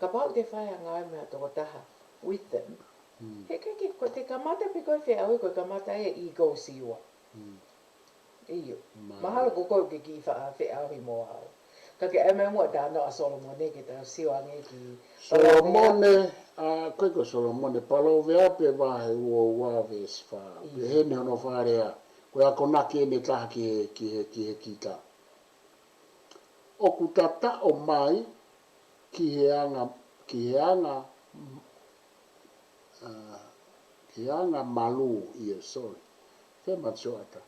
Kapau te fai ha ngāue mo ha tokotaha with them. Mm. He ke, ke, ko e te kamata pē ko e feʻauhi, ko e kamata e ego Siua. Mm. ʻIo. Mahalo ko koe ke kiʻi faʻa feʻauhi mo au. Ka ke ʻai mai muʻa talanoa ʻa Solomone ke tau sio ange ki Solomone, ʻa, ko e ko Solomone, Paloveape vahe ua ua veesi fā. ʻIo. Pehē ni hono fakalea, ko e akonaki eni ʻe taha ki he, ki he, ki he kita. ʻOku tataʻo mai ki he anga, ki he anga, ʻa, ki he anga malū, ʻio, sorry. Fē mata sioʻata.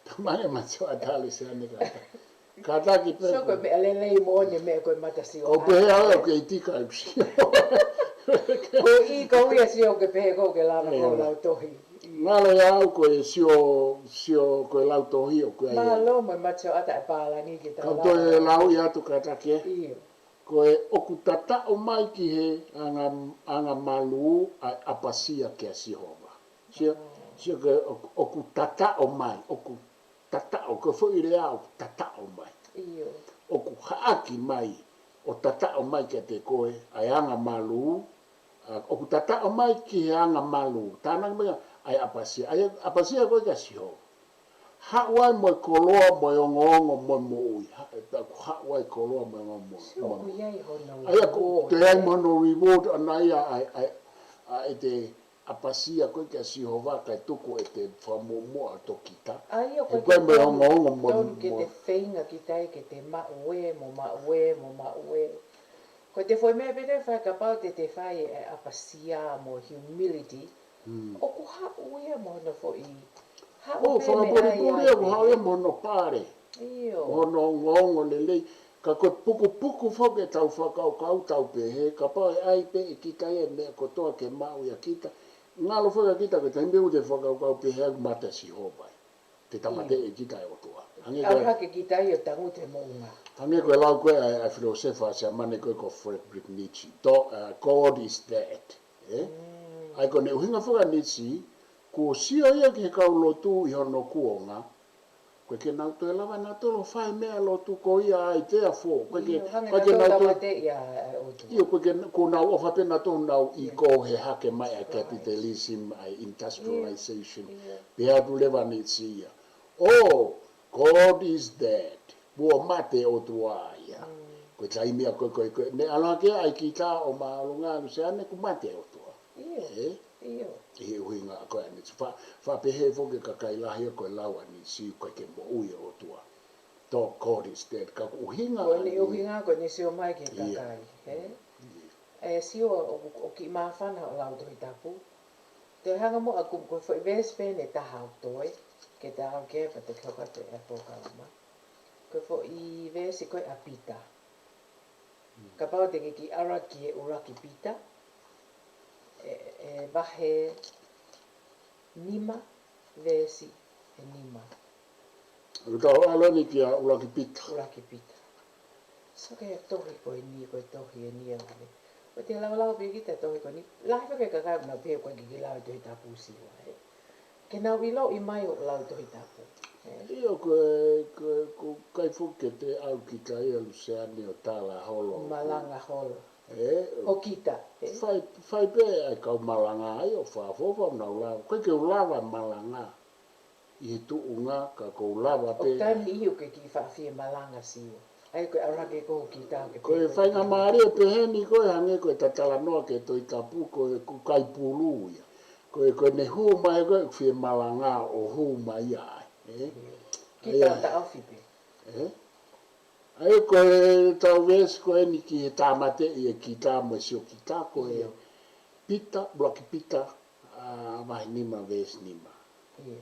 Tamai mata sioʻata Luseane kātaki. Kātaki pē. So ko e meʻa lelei moʻoni e meʻa ko e mata sioʻata. ʻOku pehē au ʻoku kei tika ʻeku sio. Ko e ʻi ko ia sio ke pehē ko ke lava ko e lautohi. Ngalo ia au ko e sio, sio ko e lautohi ʻoku ʻi ai. Mālō mo e mata sioʻata e pālangi ke tau lava. Kau toe lau ia atu kātaki ē. ʻIo. Ko e ʻoku tataʻo mai ki he anga, anga malū ʻa e ʻapasia kia Sihova. Sio, sio ko e ʻoku, ʻoku tataʻo mai, ʻoku tataʻo, ko e foʻi lea ʻoku tataʻo mai. ʻIo. ʻOku haʻaki mai, ʻo tataʻo mai kiate koe, ʻa e anga malū, ʻa, ʻoku tataʻo mai ki he anga malū. Tānaki mai ʻa e ʻapasia, ʻa e ʻapasia ko ē kia Sihova. Haʻu ai mo e koloa, mo e ongoongo, mo e moʻui. Ha, ʻoku haʻu ai koloa, mo e ongoongo, mo e moʻui. Sio, ʻoku ʻi ai hono reward. ʻA ia ko, te ai mo hono reward, ʻana ia ʻa e, ʻa e, ʻa e te ʻapasia ko ē kia Sihova kae tuku e te fakamuʻomuʻa ʻo kita. ʻA ia ko e te tonu, tonu ke te feinga kita ai ke te maʻu ē, mo maʻu ē, mo maʻu ē. Ko e te foʻi meʻa pē te fai kapau te te fai e ʻapasia mo humility. Mm. ʻOku haʻu ia mo hono foʻi. Haʻu pē meʻa ia ʻoku haʻu ia mo hono pale. ʻIo. Mo hono ongoongo lelei. Ka ko e pukupuku foki ʻetau fakakaukau tau pehē, kapau ʻe ʻai pē ʻe kita ia e meʻa kotoa ke maʻu ia kita. Ngalo foki ʻa kita ko e taimi ʻoku te fakakaukau pehē ʻoku mate Sihova ia. Te tāmateʻi kita ʻe he ʻOtua. Hangē ko e ʻauha ke kita ia ʻo tangutu he moʻunga. Hangē ko e lau ko ē ʻa e, ʻa e filōsefa Siamane ko ē ko Friedrich Nietzsche. Do, uh, God is dead. Ē? Mm. ʻA ia ko ʻene ʻuhinga foki ʻa Nietzsche, kuo sio ia ki he kau lotu ʻi hono kuonga, ʻoku ʻikai ke nau toe lava nautolu ʻo fai meʻa lotu ko ia ʻa e te afo. ʻIo, hangē ʻoku ʻikai ke nau toe tāmateʻi ʻa e ʻOtua. ʻIo, ʻoku ʻikai ke, kuo nau ʻofa pē nautolu ʻenau ʻi ko he hake mai ʻa e capitalism, ʻa e industrialization. ʻIo. Pehē atu leva ʻa Nietzsche ia, "Oh, God is dead." Kuo mate e ʻOtua ia. Mm. Ko e taimi ia ko ē, ko e, ko e, ne ʻalu hake ai kita ʻo māʻolunga Luseane kuo mate e ʻOtua. ʻIo. Ē? ʻIo. ʻI he ʻuhinga ko ē ʻa Nietzsche. Fa, fa pehē foki e kakai lahi ia ko e lau ʻa Nietzsche ʻoku ʻikai ke moʻui e ʻOtua. Tō God is dead. Ka ko e ʻuhinga ko ʻene ʻuhinga ko ʻene sio mai ki he kakai, ē? ʻIo. ʻE sio ʻo, ʻo kiʻi māfana ʻo lau Tohi Tapu. Toe hanga muʻa ʻaku ko e foʻi veesi pē ʻe taha ʻoku toe, ke tau ke pa te kapa te e polokalama. Ko e foʻi veesi ko ē ʻa Pita. Kapau te ke kiʻi ʻalu ki he ʻuluaki Pita, ʻe, ʻe vahe nima, veesi ʻe nima. ʻOku tau ʻalu eni kia ʻuluaki Pita. ʻUluaki Pita. So ko e tohi ko eni, ko e tohi eni ʻa ʻene. ʻOku te laulau pē kita tohi ko eni. Lahi pē ke kakai ʻoku nau pehē ʻoku ʻikai ke kiʻi lau e Tohi Tapu ʻe Siua, ē. Ke nau ʻiloʻi mai ʻoku lau Tohi Tapu. Ē. ʻIo, ko e, ko e, ʻoku ʻikai foki ke te ʻalu kita ia Luseane ʻo tala holo. Malanga holo. ʻE, ʻo kita, ʻe? Fai, fai pē ʻa e kau malanga ai ʻo fakafofonga ʻo lava. Ko e ke u lava malanga ʻi he tuʻunga ka ko u lava pē. ʻOku taimi ʻi he ʻoku ke kiʻi faʻa fie malanga Siua. ʻA ia ko e ʻalu hake ko hoʻo kita ke Ko e pehē faingamālie pehē ni ko e hangē ko e talanoa ki he Tohi Tapu ko e ʻoku ʻikai pulu ia. Ko e, ko e ne hū mai ko e fie malanga ʻo hū mai ai. ʻE? Kita ʻo taʻofi pē. ʻE? ʻA ia ko e tau veesi ko eni ki he tāmateʻi e kita mo e sio kita ko e Pita, ʻuluaki Pita, ʻa, vahe nima veesi nima. ʻIo.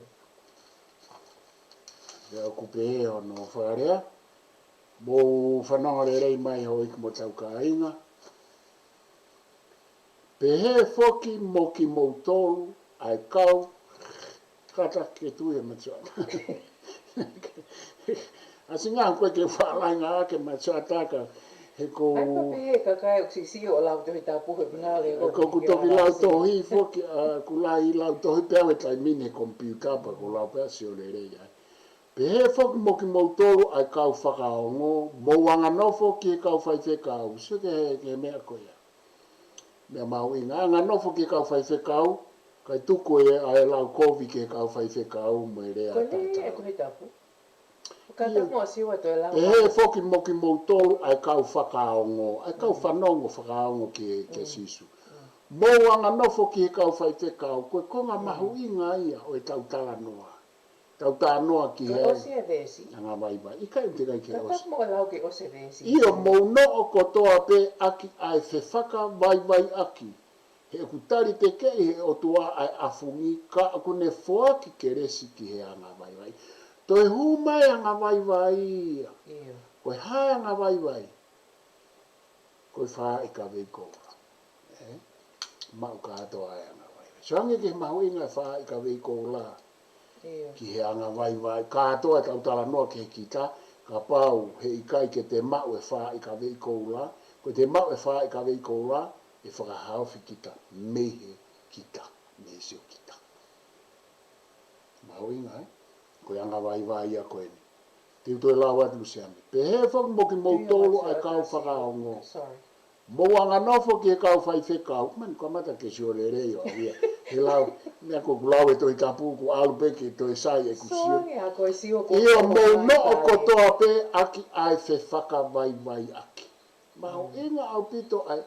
Pea ʻoku pehē hono fakalea, mou fanongo lelei mai houʻeiki mo hotau kāinga. Pehē foki mo kimoutolu ʻa e kau kata ke tui e matuʻa. ʻAsi ngā ko e ke fakalanga ke matuʻa ka he ko ʻAi ko pehē ka kai ʻoku sisi ʻo lau Tohi Tapu he ngale ko ʻoku toki lau tohi foki, ʻa, ʻoku lahi lau tohi pea ʻoku taimi ni he computer pea ʻoku lau pea sio lelei ai. Pehē foki mo kimoutolu ʻa e kau fakaongo, mou anganofo ki he kau faifekau, sio ki he, ki he meʻa ko ia. Meʻa mahuʻinga, anganofo ki he kau faifekau, kae tuku ʻa e lau kovi ki he kau faifekau, mo e lea Ko e lea tatau. ʻEku Tohi Tapu. Ka Ia. tapu mo Siua toe lau. Pehē foki mo kimoutolu ʻa e kau fakaongo, ʻa e kau fanongo fakaongo ki, ki Sīsū. Mou anganofo ki he kau faifekau, ko e konga mahuʻinga ia ʻo e tau talanoa. Tau talanoa ki Ko e he ʻosi e veesi. Angavaivai. ʻIkai te kai ke Ka ʻosi. tapu mo lau ke ʻosi e veesi. ʻIo mou noʻo kotoa pē ʻaki ʻa e fefakavaivaiʻaki. He ʻoku tali tekeʻi he ʻOtua ʻa e ʻafungi ka ʻoku ne foaki kelesi ki he angavaivai. Toe hū mai angavaivai ia. ʻIo. Ko e hā angavaivai? Ko e faaʻi kavei koula. ʻE? Maʻu kātoa e angavaivai. Sio ange ki he mahuʻinga e faaʻi kavei koula. ʻIo. Ki he angavaivai. Kātoa tau talanoa ki he kita, kapau he ʻikai ke te maʻu e faaʻi kavei koula, ko te maʻu e faaʻi kavei koula, ʻe fakahaofi kita, mei he kita, mei he sio kita. Mahuʻinga, ē? Ko e angavaivai ia ko eni. Te u toe lau atu Luseane. Pehē foki mo kimoutolu ʻa e kau fakaongo. Sorry. Mou anganofo ki he kau faifekau. Mani ko mata ke sio lelei ʻo ia. He lau, meʻa ko ʻeku lau e Tohi Tapu ʻoku ʻalu pē ke toe sai ʻeku sio. Sorry, a ko e sio ko ʻIo mou noʻo kotoa pē ʻaki ʻa e fefakavaivaiʻaki. Mahuʻinga ʻaupito ʻa e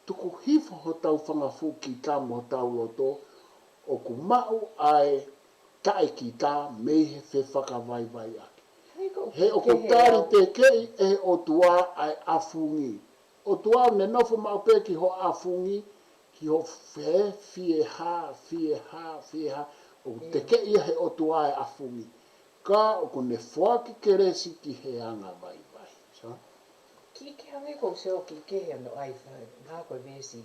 tuku hifo hotau fanga fuʻu kita mo hotau loto ʻoku maʻu ʻa e taʻekita mei he fefakavaivaiʻaki. He ʻoku tali tekeʻi ʻe he ʻOtua ʻa e ʻafungi. ʻOtua ne nofo maʻu pē ki ho ʻafungi, ki ho fē, fie hā, fie hā, fie hā, ʻoku tekeʻi ia he ʻOtua e ʻafungi. Ka ʻoku ne foaki kelesi ki he angavaivai. So? Ki ke hangē ko se o ki ke he no ai fa, ngā ko e veesi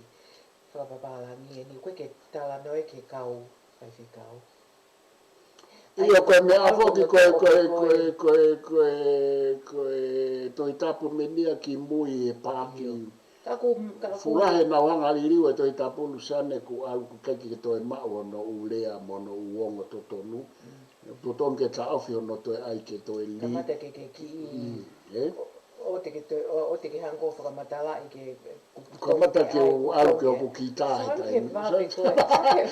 fakapapālangi eni, ko e ke talanoa ki he kau faifekau. ʻIo, ko e meʻa foki ko e, ko e, ko e, ko e, ko e, ko e Tohi Tapu menia ki mui e pāki. Ka ku, ka ku. Fulahe nau hanga liliu e Tohi Tapu Luseane ʻoku ʻalu ʻoku ʻikai ke toe maʻu hono ʻū lea mo hono ʻū ongo totonu. Totonu ke taʻofi hono toe ʻai ke toe li. Kamata ke ke kiʻi. Mm, ē? ʻO, ʻo te ke toe, ʻo, ʻo te ke hanga ʻo fakamatalaʻi ke Kamata ke u ʻalu ke ʻoku kita he taimi. Sio ki he vave ko e.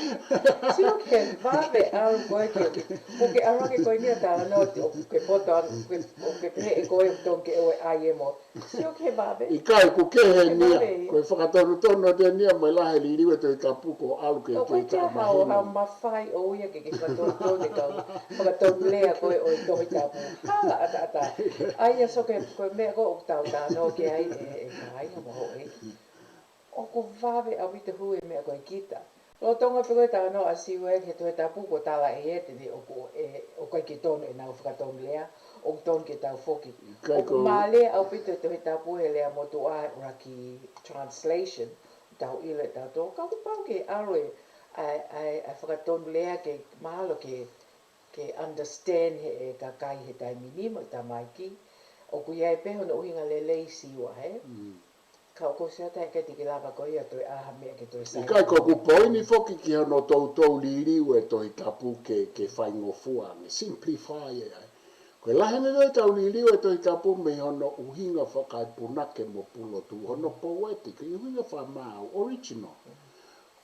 Sio ki he vave ʻalu ko e ke, ko ke ʻalu ke ko e nia talanoa, ʻoku ke poto ʻalu, ʻoku ke, ʻoku ke pehē ʻe ko e tongi ke ʻoe ʻai e mo. Sio ki he vave. ʻIkai, ʻoku kehe nia. Ko e fakatonutonu ʻo te nia mo e lahi e liliu e Tohi Tapu ko ʻalu ke ke taʻemahino. ʻO ko e ke hao, hao mafai ʻo ia ke ke fakatonutonu e kau, fakatonulea ko e ʻo e Tohi Tapu. Hala ʻataʻatā. ʻA ia so ke, ko e meʻa ko ʻoku tau talanoa ki ai ʻe, ʻe kāinga mo houʻeiki. ʻOku vave ʻaupito hū e meʻa ko e kita. Lolotonga pē ko e talanoa ʻa Siua ki he Tohi Tapu ko tala ʻe ia te ne ʻoku, ʻe, ʻoku ʻikai ke tonu ʻenau fakatonulea, ʻoku tonu ke tau foki. ʻIkai ʻOku ko mālie ʻaupito e Tohi Tapu he lea motuʻa ʻuluaki translation, tau ʻilo ʻe tautolu. Ka ʻoku pau ke ʻalu e, ʻa e, ʻa e, ʻa e fakatonulea ke mahalo ke, ke understand he, e kakai he taimi ni mo e tamaiki. ʻOku ʻi ai pē hono ʻuhinga lelei Siua, he? Mm. Ka ʻoku ou sio atu he ʻikai te ke lava ko ia toe ʻai ha meʻa ke toe sai. ʻIkai ko ʻeku poini foki ki hono toutou liliu e Tohi Tapu ke, ke faingofua ange, simplify e ai. Ko e lahi ange ʻetau liliu e Tohi Tapu mei hono ʻuhinga fakaepunake mo pulotu, hono poetic, ʻuhinga fakamaau, original.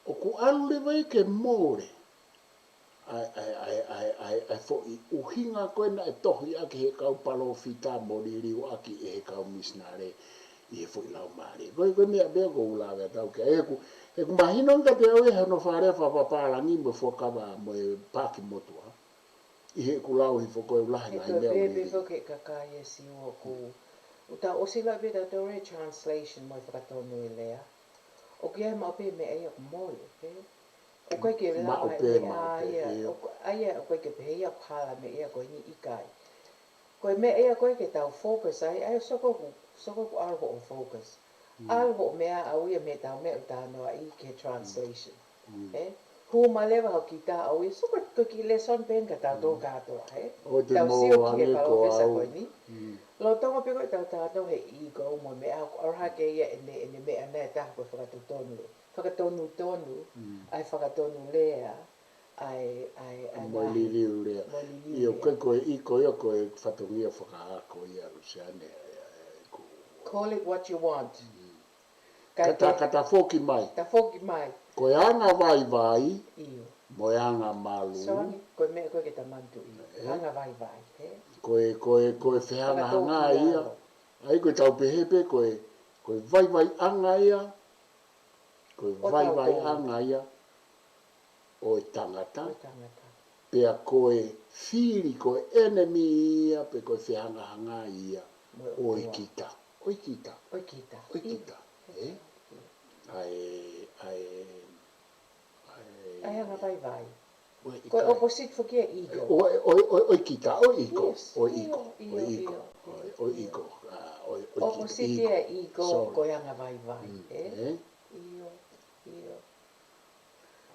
ʻOku ʻalu leva ia ke mole ʻa e, ʻa e, ʻa e, ʻa e, ʻa e, ʻa e foʻi ʻuhinga ko ē naʻe tohi ʻaki ʻe he kau palōfita mo liliu ʻaki ʻe he kau misinale ʻi he foʻi laumālie. Ko e, ko e meʻa pē ʻoku ou lave atu ki ai. He ʻoku, he ʻoku mahino ange kiate au ʻe hono fakalea fakapapālangi mo e fuakava mo e paaki motuʻa. ʻI heʻeku lau hifo ko e lahi, he lahi ko e meʻa pē, ʻuli. Pē ko e kakai ʻe Siua ʻoku, ʻoku tau ʻosi lau pē tautolu e translation mo e fakatonu e lea. ʻOku ʻi ai maʻu pē meʻa ia ʻoku mole, pē. ʻOku ʻikai ke lava maʻu pē, e meʻa maʻu pē, ia, ʻio. ʻOku, ʻa ia, ʻoku ʻikai ke pehē ia ʻoku hala meʻa ia ko eni, ʻikai. Ko e meʻa ia ko ē ke tau focus ai, ʻa ia soko ʻoku, soko ʻoku ʻalu hoʻo focus. Mm. ʻAlu hoʻo meʻa ʻau ia mei heʻetau meʻa ʻoku talanoaʻi ki he translation. Mm. Ē? Hū mai leva hoʻo kita ʻau ia, soko ko e kiʻi lesson pē eni kia tautolu kātoa, ē? ʻOua te tau mou sio ki he hangē ko palōfesa au. Ko eni. Mm. Lolotonga pē ko ē ʻetau talanoa he ego mo e meʻa ʻoku ʻalu hake ia ʻene, ʻene meʻa naʻe taha ko e fakatotonu. Fakatonutonu, mm, ʻa e fakatonu lea, ʻa e, ʻa e, ʻa e mo e lahi, liliu lea. Mo e liliu lea. ʻIo, ko e, ko e ego ia ko e fatongia fakaako ia, Luseane, ʻa e, ʻa e, ʻa e, ko. Call it what you want. Mm. Ka ta, ka tafoki mai. Tafoki mai. Ko e angavaivai, ʻio, mo e angamalu. So, angi, ko e meʻa ko ē ke ta manatuʻi. Ē? Angavaivai, ē? Ko e, ko e, ko e fehangahangai ia. Fakatōkialo. ʻA ia ko ʻetau pehē pē ko e, ko e vaivaiʻanga ia, ko e vaivaiʻanga ia ʻo e tangata. ʻO e tangata. Pea ko e fili, ko e enemy ia, pe ko e fehangahangai ia ʻo e kita. ʻO e kita. ʻO e kita. ʻO e kita. ʻIo. Ē? ʻIo. ʻA e, ʻa e, ʻa e, ʻa e angavaivai. ʻO e ʻikai. Ko e opposite foki ia ʻo e ego. ʻO e, ʻo e, ʻo e, ʻo e kita, ʻo e ego. Yes. ʻO e ego. ʻIo, ʻio, ʻio, ʻio. ʻO e ego. ʻA, ʻo e, ʻo e kita, opposite ia ʻo e ego, sorry, ko e angavaivai, mm, ē? Ē? ʻIo, ʻio.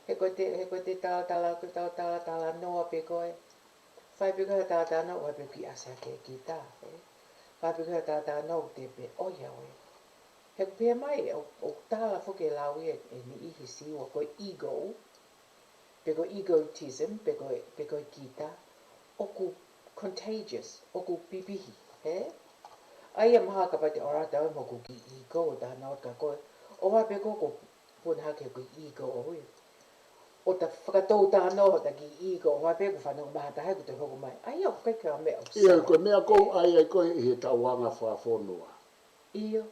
He ko e te, he ko e te talatala, ko e talatala, talanoa pē ko ē. Fai pē ko ē ha talatalanoa, ʻoua pē ke ʻasi hake e kita, ē? Fai pē ko ē ha talatalanoa ʻoku te pehē, ʻoiauē. He ʻoku pehē mai, ʻo, ʻoku tala foki e lau ia ʻe he niʻihi Siua ko e ego, pe ko e egotism, pe ko e, pe ko e kita, ʻoku contagious, ʻoku pipihi, ē? ʻA ia mahalo kapau te ʻalu atu mo hoku kiʻi ego ʻo talanoa atu kia koe, ʻoua pē koe ke puna hake hoku kiʻi ego ʻaʻaku ia. ʻO ta fakatou talanoa hota kiʻi ego, ʻoua pē ke fanongo mai ha taha ʻoku te hoko mai. ʻA ia ʻoku ʻikai ke ʻi ai ha meʻa ʻoku sala. ʻIo, ko e meʻa ʻoku ou ʻai ai ko ē ʻi heʻetau anga fakafonua. ʻIo.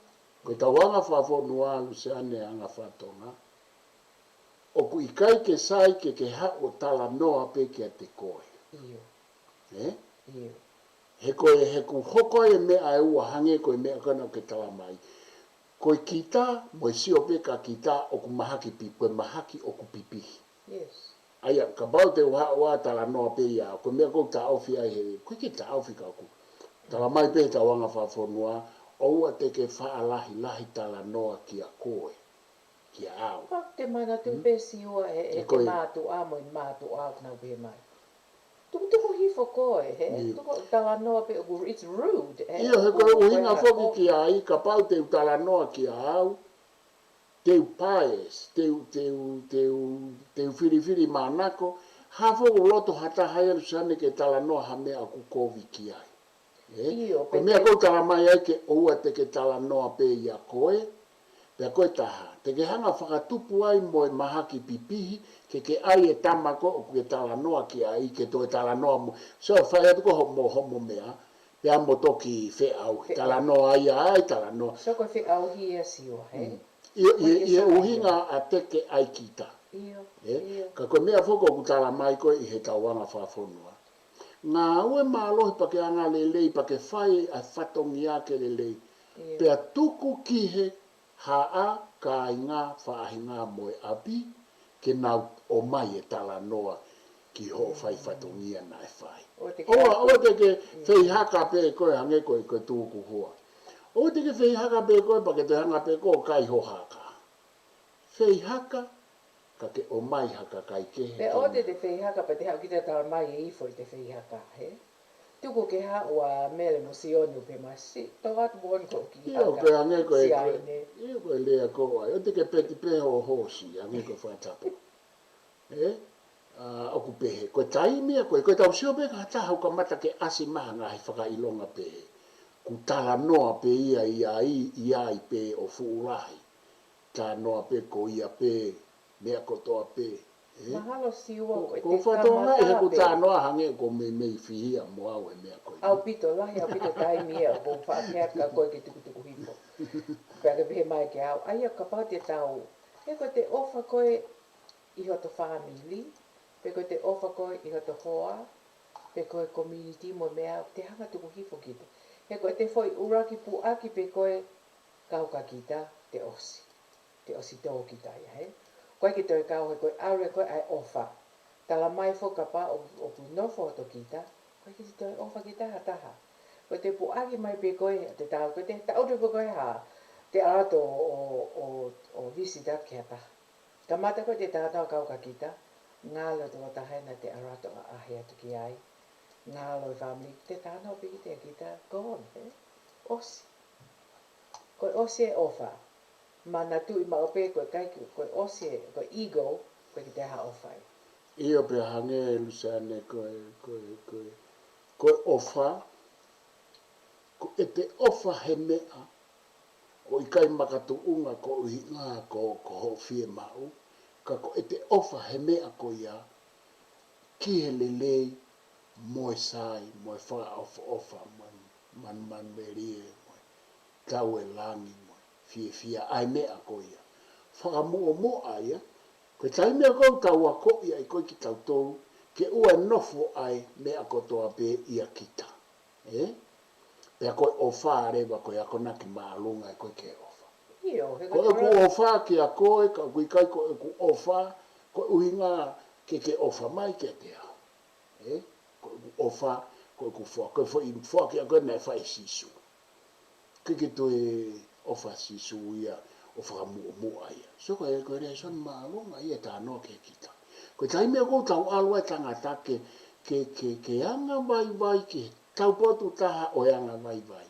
Ko ʻetau anga fakafonua, Luseane, anga fakatonga, ʻoku ʻikai ke sai ke ke haʻu ʻo talanoa pē kiate koe. ʻIo. Ē? ʻIo. He ko e, he ʻoku hoko ai e meʻa ʻe ua hangē ko e meʻa ko ena ʻoku ke tala mai. Ko e kita, mo e sio pē ki he kita ʻoku mahaki pi-, ko e mahaki ʻoku pipihi. Yes. ʻA ia, kapau te u haʻu ʻo talanoa pē ia, ko e meʻa ʻoku ou taʻofi ai he, ʻoku ʻikai ke taʻofi ka ʻoku tala mai pē heʻetau anga fakafonua, ʻoua te ke faʻa lahilahi talanoa kia koe, kia au. Ka te manatu, mm, pē Siua ē, ē, ʻe ko e mātuʻa mo e mātuʻa ʻoku nau pehē mai. Tukutuku hifo koe, hē? ʻIo. Tuku talanoa pē ʻoku, it's rude, ē? ʻIo, he ko e ʻuhinga foki ki ai, kapau te u talanoa kia au, te u bias, te u, te u, te u, te u filifili manako, hā foki ʻoku loto ha taha ia, Luseane, ke talanoa ha meʻa ʻoku kovi ki ai. Ē? ʻIo, ko e meʻa ʻoku ou tala mai ai ke ʻoua te ke talanoa pē ia koe, pea ko e taha. Te ke hanga fakatupu ai mo e mahaki pipihi, ke ke ʻai e tama ko ē ʻoku ke talanoa ki ai, ke toe talanoa mo. So, fai atu ko homo, homo meʻa, pea mo toki feʻauhi. Feʻauhi. Talanoa ia ai, talanoa. So, ko e feʻauhi ia Siua, hē? Mm. ʻIo, ʻio, ʻio, ʻuhinga ʻa e teke ʻa e kita. ʻIo, ē? ʻIo. Ka ko e meʻa foki ʻoku tala mai ko ē ʻi heʻetau anga fakafonua. Ngāue mālohi pea ke anga lelei, pea ke fai ʻa e fatongia ke lelei. ʻIo. Pea tuku ki he haʻa, kāinga, faʻahinga mo e ʻapi, ke nau ʻomai e talanoa ki hoʻo fai fatongia naʻe fai. ʻOua te ke, ʻoua, ʻoua te ke, mm, feihaka pē koe hangē ko e, ko e tukuhua. ʻOua te ke feihaka pē koe pea ke te hanga pē koe ʻo kai ho haka. Feihaka, ka ke ʻomai ha kakai kehe. Pea ʻoua te te feihaka pea te haʻu kita tala mai e ifo ʻi te feihaka, hē? Tuku ke haʻu ʻa Mele mo Sione pē masi, tō atu mo hono kiʻi haka. ʻIo, ko e hangē ko e, ʻio, ko e lea ko ē. ʻOua te ke peti pē ho hoosi, hangē ko e fakatapu. Ē? ʻA, ʻoku pehē, ko e taimi ia, ko e, ko e tau sio pē ka taha ʻoku kamata ke ʻasi mai ha ngaahi fakaʻilonga pehē. Kuo talanoa pē ia ʻi ai, ʻi ai pē ʻo fuʻu lahi. Talanoa pē ko ia pē, meʻa kotoa pē. Ē? Mahalo Siua, ko, ko e te fatonga kamata ē, he kuo pē talanoa hangē ko e meimei fihia mo au he meʻa ko ē. ʻAupito lahi, ʻaupito taimi ia, ʻoku ou faʻa meʻa ka ko e ke tukutuku hifo. Pea ke pehē mai ke au, ʻa ia kapau te tau, he ko e te ʻofa ko ē ʻi hoto fāmili, pe ko e te ʻofa ko ē ʻi hoto hoa, pe ko e community mo e meʻa, te hanga tuku hifo kita. He ko e te foʻi ʻuluaki puʻaki pē ko ē kau kia kita, te ʻosi. Te ʻosi tō kita ia, he. Ko e ke toe kau he ko e ʻalu ē ko ē ʻa e ʻofa. Tala mai foki kapau ʻoku, ʻoku nofo hoto kita, ko e ke te toe ʻofa kita ha taha. Ko e te puʻaki mai pē ko ē, te tau, ko e te taʻutu pē ko ē ha, te ʻalu atu ʻo, ʻo, ʻo, ʻo visita ki ha taha. Kamata ko e te talanoa kau kia kita, ngalo e tokotaha ē naʻa te ʻalu atu ʻo ʻaʻahi atu ki ai. Ngalo e fāmili, te talanoa pē kita, kita, gone, ē? ʻOsi. Ko e ʻosi e ʻofa. Manatuʻi maʻu pē ko e ʻikai ke, ko e ʻosi e, ko e ego, ko e ke te ha ʻofa ai. ʻIo pea hangē Luseane ko e, ko e, ko e, ko e ʻofa, ko e te ʻofa he meʻa, ʻoku ʻikai makatuʻunga koeʻuhinga ko, ko hoʻo fiemaʻu, ka ko e te ʻofa he meʻa ko ia, ki he lelei, mo e sai, mo e fakaʻofoʻofa, mo e manumanumelie, mo e tau e langi, mo e fiefia, ʻa e meʻa ko ia. Fakamuʻomuʻa ia, ko e taimi ia ʻoku tau akoʻi ai ko ē kitautolu, ke ʻoua ʻe nofo ʻa e meʻa kotoa pē ʻia kita. Ē? Pea ko e ʻofa leva ko e akonaki māʻolunga ē ko ē ke ʻofa. ʻIo, he ko ʻeku ʻofa kia koe, ka ʻoku ʻikai ko ʻeku ʻofa, koeʻuhinga ke ke ʻofa mai kiate au. Ē? Ko ʻeku ʻofa, ko ʻeku foa, ko e foʻi foaki ʻa koe naʻe fai ʻe Sīsū. ʻIkai ke toe ʻofa Sīsū ia, ʻo fakamuʻomuʻa ia. So ko e, ko e lēsoni māʻolunga ia ʻe talanoa ki ai kita. Ko e taimi ʻoku tau ʻalu ai tangata ke, ke, ke, ke anga vaivai ki he taupotu taha ʻo e anga vaivai.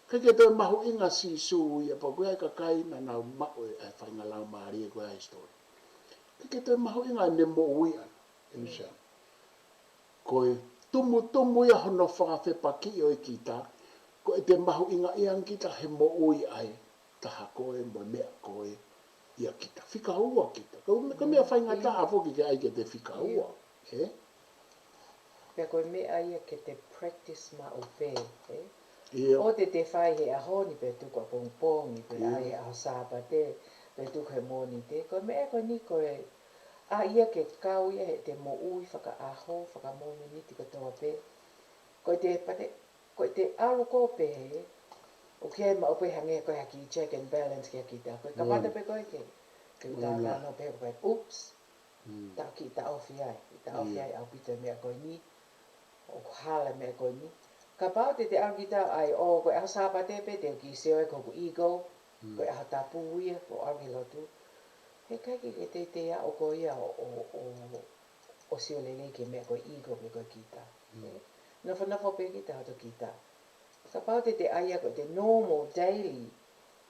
ʻIkai ke toe mahuʻinga Sīsū ia pea ko e kakai naʻa nau maʻu e, e faʻahinga laumālie ko e ʻa e hisitōlia. ʻIkai ke toe mahuʻinga ʻene moʻui ʻana, ʻe Luseane. Ko e tumutumu ia hono fakafepakiʻi ʻo e kita, ko e te mahuʻingaʻia ange kita he moʻui ʻa e taha ko ē mo e meʻa ko ē ʻia kita. Fika ua kita. Ko e, ko e meʻa faingataʻa foki ke ʻai ke te fika ua. Ē? Pea ko e meʻa ia ke te practice maʻu pē, ē? ʻIo. ʻO te te fai he ʻaho ni pea tuku ʻapongipongi, pea ʻai he ʻaho Sāpate, pea tuku he Mōnite. Ko e meʻa ko eni ko e, ʻa ia ke kau ia he te moʻui fakaʻaho, fakamōmeniti kotoa pē. Ko e te pate, ko e te ʻalu ko ē pē, ʻoku ʻi ai maʻu pē hangē ko e haki check and balance kia kita. Ko e kamata pē ko ē ke, ke uta kano pē ko e, oops, taʻoki taʻofi ai, taʻofi ai ʻaupito e meʻa ko eni, ʻoku hala e meʻa ko eni. Kapau te te ʻalu kita ai, ʻo ko e ʻaho Sāpate pē te u kiʻi sio ai ko hoku ego, ko e ʻaho tapu ia, ko e ʻalu ki he lotu. He ʻikai ke ke teitei aʻu ko ia ʻo, ʻo, ʻo, ʻo sio lelei ki he meʻa ko e ego pe ko e kita. Ē? Nofonofo pē kita hoto kita. Kapau te te ʻai ia ko e te normal daily,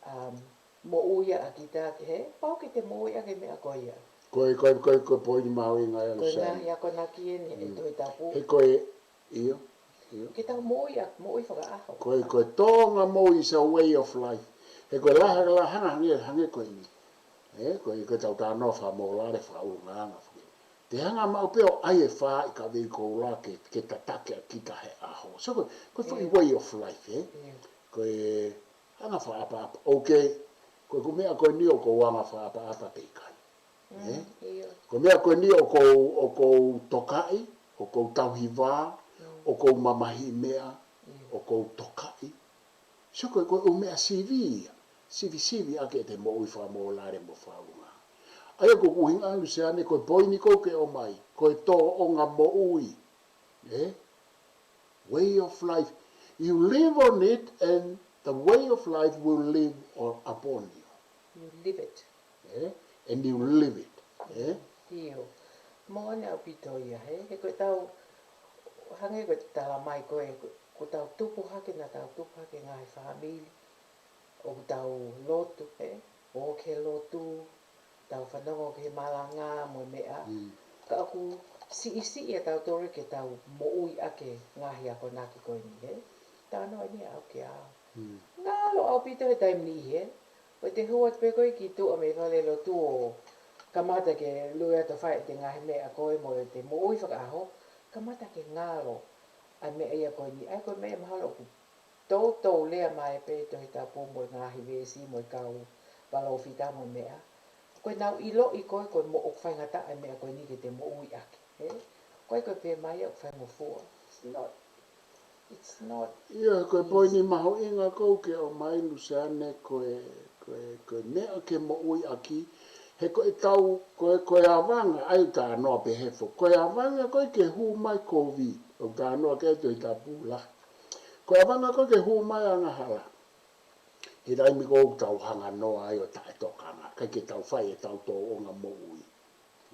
um, moʻui ʻa kita, he pau ke te moʻui ʻa ke meʻa ko ia. Ko e, ko e, ko e, ko e poini mahuʻinga ia Luseane. Ko e ngaahi akonaki eni ʻe Tohi Tapu. He ko e, ʻio, ʻio. Ke tau moʻui ʻa, moʻui fakaʻaho. Ko e, ko e tōʻonga moʻui is a way of life. He ko e laha, laha hangē, hangē ko eni. Ē, ko e, ko e tau talanoa fakamōlale, fakaʻulungaanga, faka- Te hanga maʻu pē ʻo ʻai e fā ʻi ka vei koula ke, ke tataki ʻa kita he ʻaho. So ko e, ko e foʻi way of life, ē? Ko e hanga fakaʻapaʻapa. Okay, ko e ko e meʻa ko eni ʻoku ou anga fakaʻapaʻapa pe ʻikai. Ē? Ko e meʻa ko eni ʻoku ou, ʻoku ou tokaʻi, ʻoku ou tauhi vā, ʻoku ou mamahiʻi meʻa, ʻoku ou tokaʻi. So ko e, ko e ʻū meʻa sivi ia. Sivisivi ʻa ke te moʻui fakamōlale mo fakaʻulungaanga. ʻA ia ko e ʻuhinga Luseane ko e poini ko ē ke ʻomai. Ko e tōʻonga moʻui. Ē? Way of life. You live on it and the way of life will live on, upon you. You live it. Ē? And you live it. Ē? ʻIo. Moʻoni ʻaupito ia, he, he ko e tau, hangē ko e tala mai ko e, ko, ko e tau tupu hake, naʻa tau tupu hake ngaahi fāmili. ʻOku tau lotu, ē? ʻOku ke lotu, tau fanongo ki he malanga mo e meʻa. Ka ʻoku siʻisiʻi ʻa tautolu ke tau moʻui ʻaki e ngaahi akonaki ko eni, ē? Talanoa eni ʻaʻaku kia au. Ngalo ʻaupito he taimi ni, ē? Ko e te hua pē ko ē ki tuʻa mei fale lotu ʻo kamata ke lue atu ʻo fai ʻete ngaahi meʻa ko ē mo ʻete moʻui fakaʻaho, kamata ke ngalo ʻa e meʻa ia ko eni, ʻa ia ko e meʻa mahalo ʻoku toutou lea mai pē Tohi Tapu mo e ngaahi veesi mo e kau palōfita mo e meʻa. Ko ʻenau ʻiloʻi ko ē, ko e mo-, ʻoku faingataʻa e meʻa ko eni ke te moʻui ʻaki, ē? Ko e ko e pē mai ʻoku faingofua. It's not, it's not Ia, ko e easy. Poini mahuʻinga ʻoku ke ʻomai Luseane ko e, ko e, ko e meʻa ke moʻui ʻaki. He ko e tau, ko e, ko e avanga, ʻa ia ʻoku talanoa pē he fo. Ko e avanga ko ē ke hū mai kovi, ʻoku talanoa ki ai Tohi Tapu lahi. Ko e avanga ko ē ke hū mai angahala. He taimi ko ē ʻoku tau hanga noa ai ʻo taʻetokanga, ʻikai ke tau fai ʻetau tōʻonga moʻui.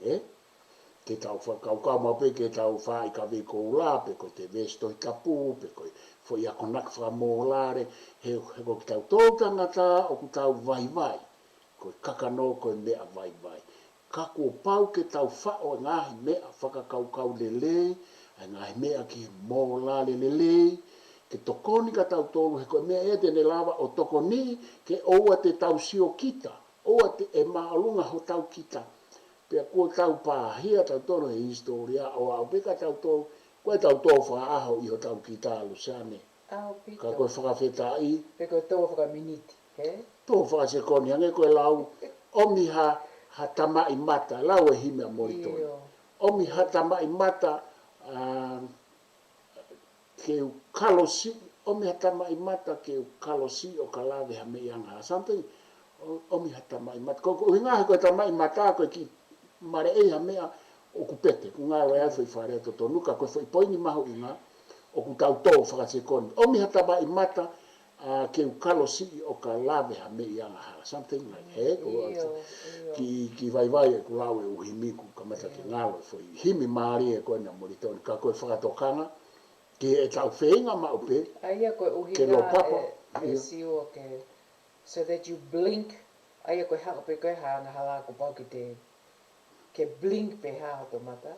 Ē? Ke tau fakakaukau maʻu pē ke tau fai ka vei koula, pe ko ʻete veesi Tohi Tapu, pe ko e foʻi akonaki fakamōlale, he, he ko kitautolu tangata ʻoku tau vaivai. Ko e kakano ko e meʻa vaivai. Ka kuo pau ke tau faʻo e ngaahi meʻa fakakaukau lelei, ʻa e ngaahi meʻa ki he mōlale lelei, ke tokoni kia tautolu, he ko e meʻa ia te ne lava ʻo tokoni, ke ʻoua te tau sio kita, ʻoua te ʻe māʻolunga hotau kita. Pea kuo tau pāhia tautolu he hisitōlia ʻo aʻu pē kia tautolu, ko e tau tō fakaʻaho ʻi hotau kita, Luseane. ʻAupito. Ka ko e fakafetaʻi. Pe ko e tō fakaminiti, ē? Tō fakasekoni, hangē ko e lau, ʻomi ha, ha tamaʻi mata, lau e himi ʻa Molitoni. ʻIo. ʻOmi ha tamaʻi mata, ʻa, ke u kalosi, ʻomi ha tamaʻi mata ke u kalosi ʻo ka lave ha meʻi angahala. Something, ʻo, ʻomi ha tamaʻi mata. Ko, ko e ʻuhinga he ko e tamaʻi mata, ko e kiʻi maleʻei ha meʻa ʻoku pete, ʻoku ngalo ai foʻi fakalea totonu, ka ko e foʻi poini mahuʻinga, ʻoku tau tō fakasekoni. ʻOmi ha tamaʻi mata, ʻa, ke u kalosi ʻo ka lave ha meʻi angahala. Something like, ē, ko ʻIo, ʻio. kiʻi, kiʻi vaivai ʻeku lau e ʻū himi kuo kamata ke ʻIo. ngalo e foʻi himi mālie ko ena ʻa Molitoni, ka ko e fakatokanga, ki heʻetau feinga maʻu pē, ʻA ia ko e ke ʻuhinga lopapa, ʻe, ʻe ʻio. sio ke, so that you blink, ʻa ia ko e haʻu pē ko ē ha angahala kuo pau ke te, ke blink pē hā hoto mata.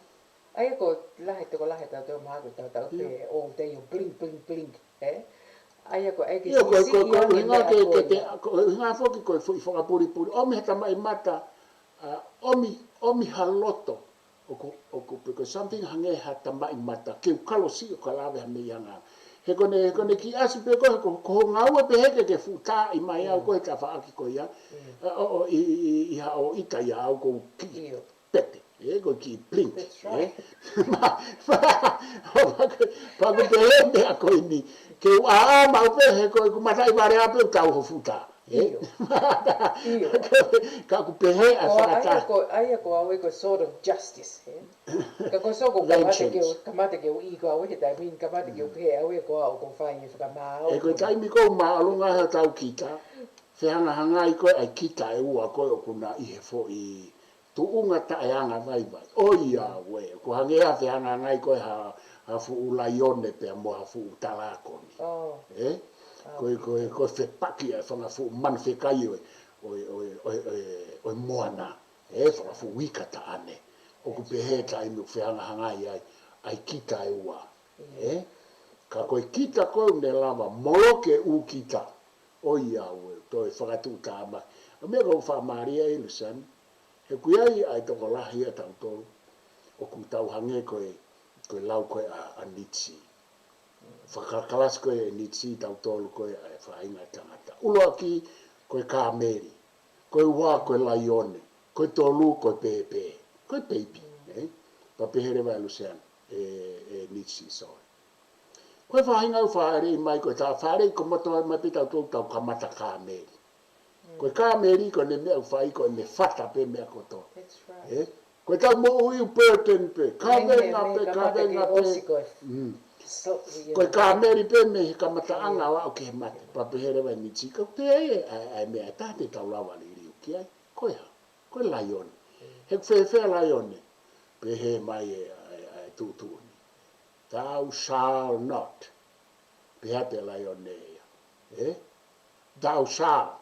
ʻA ia ko e lahi, tokolahi tautolu mahalo ko e tautau pē ʻIo. all day ʻo blink, blink, blink, ē? ʻA ia ko e ke ʻIo, ko e, ko e, siʻisiʻi ko e ange ʻuhinga meʻa ke, ko ke ia. te, ko e ʻuhinga foki ko e foʻi fakapulipuli. ʻOmi ha tamaʻi mata, ʻa, ʻomi, ʻomi ha loto. ʻOku, ʻoku pē ko e something hangē ha tamaʻi mata, ke u kalosi ʻo ka lave ha meʻi angahala. He ko ʻene, he ko ʻene kiʻi ʻasi pē ko ē, ko, ko hoʻo ngāue pē hē ke, ke fuʻu taaʻi mai au ʻIo. ko ē he tafaʻaki ko ia. ʻIo. ʻA, ʻo, ʻo, ʻi, ʻi, ʻi, ʻi haʻo ʻita ia au ko e kiʻi ʻIo. pete, ē, ko e kiʻi blink, That's ē? right. Ma, ma, ʻo, pea ko, pea ko e pehē meʻa ko eni. Ke u ʻā maʻu pē he ko ʻeku mataʻi vale ʻa pē ʻoku tau ho futa. ʻIo. ʻIo. Ka ʻoku pehē ʻa e Ko ʻa ia fakataha. ko, ʻa ia ko au e ko e sword of justice, ē? Ka ko e soko kamata ke u, Vengeance. kamata ke u ʻi ko au e he taimi ni kamata ke u Mm. pehē au e ko au ko fai e fakamāu. ʻE ko e taimi ko ē māʻolunga he tau kita, fehangahangai ko ē ʻa e kita ʻe ua ko ē ʻoku na ʻi he foʻi tuʻunga taʻeangavaivai. ʻOiauē, ʻoku hangē ha fehangahangai ko ē ha, ha fuʻu laione pea mo ha fuʻu talakoni. Oh. Ē? Ko e, ko e, ko e fepaki ʻa e fanga fuʻu manu fekai ʻo e, ʻo e, ʻo e, ʻo e, ʻo e, ʻo e moana. Ē, fanga fuʻu ika taʻane. ʻOku pehē taimi ʻoku fehangahangai ai, ʻa e kita ʻe ua. Ē? Ka ko e kita ko ē ʻoku ne lava moloki e ʻū kita. ʻOiauē, toe fakatuʻutāmaki. ʻA e meʻa ko e fakamālie ai, Luseane. He ʻoku ʻi ai ʻa e tokolahi ʻa tautolu ʻoku tau hangē ko e, ko e lau ko ē ʻa, ʻa Nietzsche. Fakakalakalasi ko ē ʻe Nietzsche tautolu ko ē ʻa e faʻahinga tangata. ʻUluaki ko e kāmeli, ko e ua ko e laione, ko e tolu ko e pēpē, ko e baby, ē? Pea pehē leva ʻe Luseane, ʻe, ʻe Nietzsche, sorry. Ko e faʻahinga ʻoku fāʻeleʻi mai, ko e tā fāʻeleʻi ko moto mai pē tautolu tau kamata kāmeli. Ko e kāmeli ko ʻene meʻa ʻoku fai ko ʻene fata pē meʻa kotoa. That's right. Ē? Ko e tau moʻui ʻoku burden pē, Mei he, kavenga mei he pē, kamata kavenga ke pē. ʻosi ko e Mm. so, you Ko e know. kāmeli pē mei he kamataʻanga ʻo aʻu ki he mate, pea pehē leva ʻe Nietzsche, ka pē ʻa e, ʻa e, ʻa e meʻa ʻe taha te tau lava liliu ki ai, ko e hā? Ko e laione. He ʻoku fēfē ʻa e laione? Pehē mai ʻe, ʻa e, ʻa e tuʻutuʻuni. Thou shall not. Pehē atu ʻe he laione ia. Ē? Thou shall.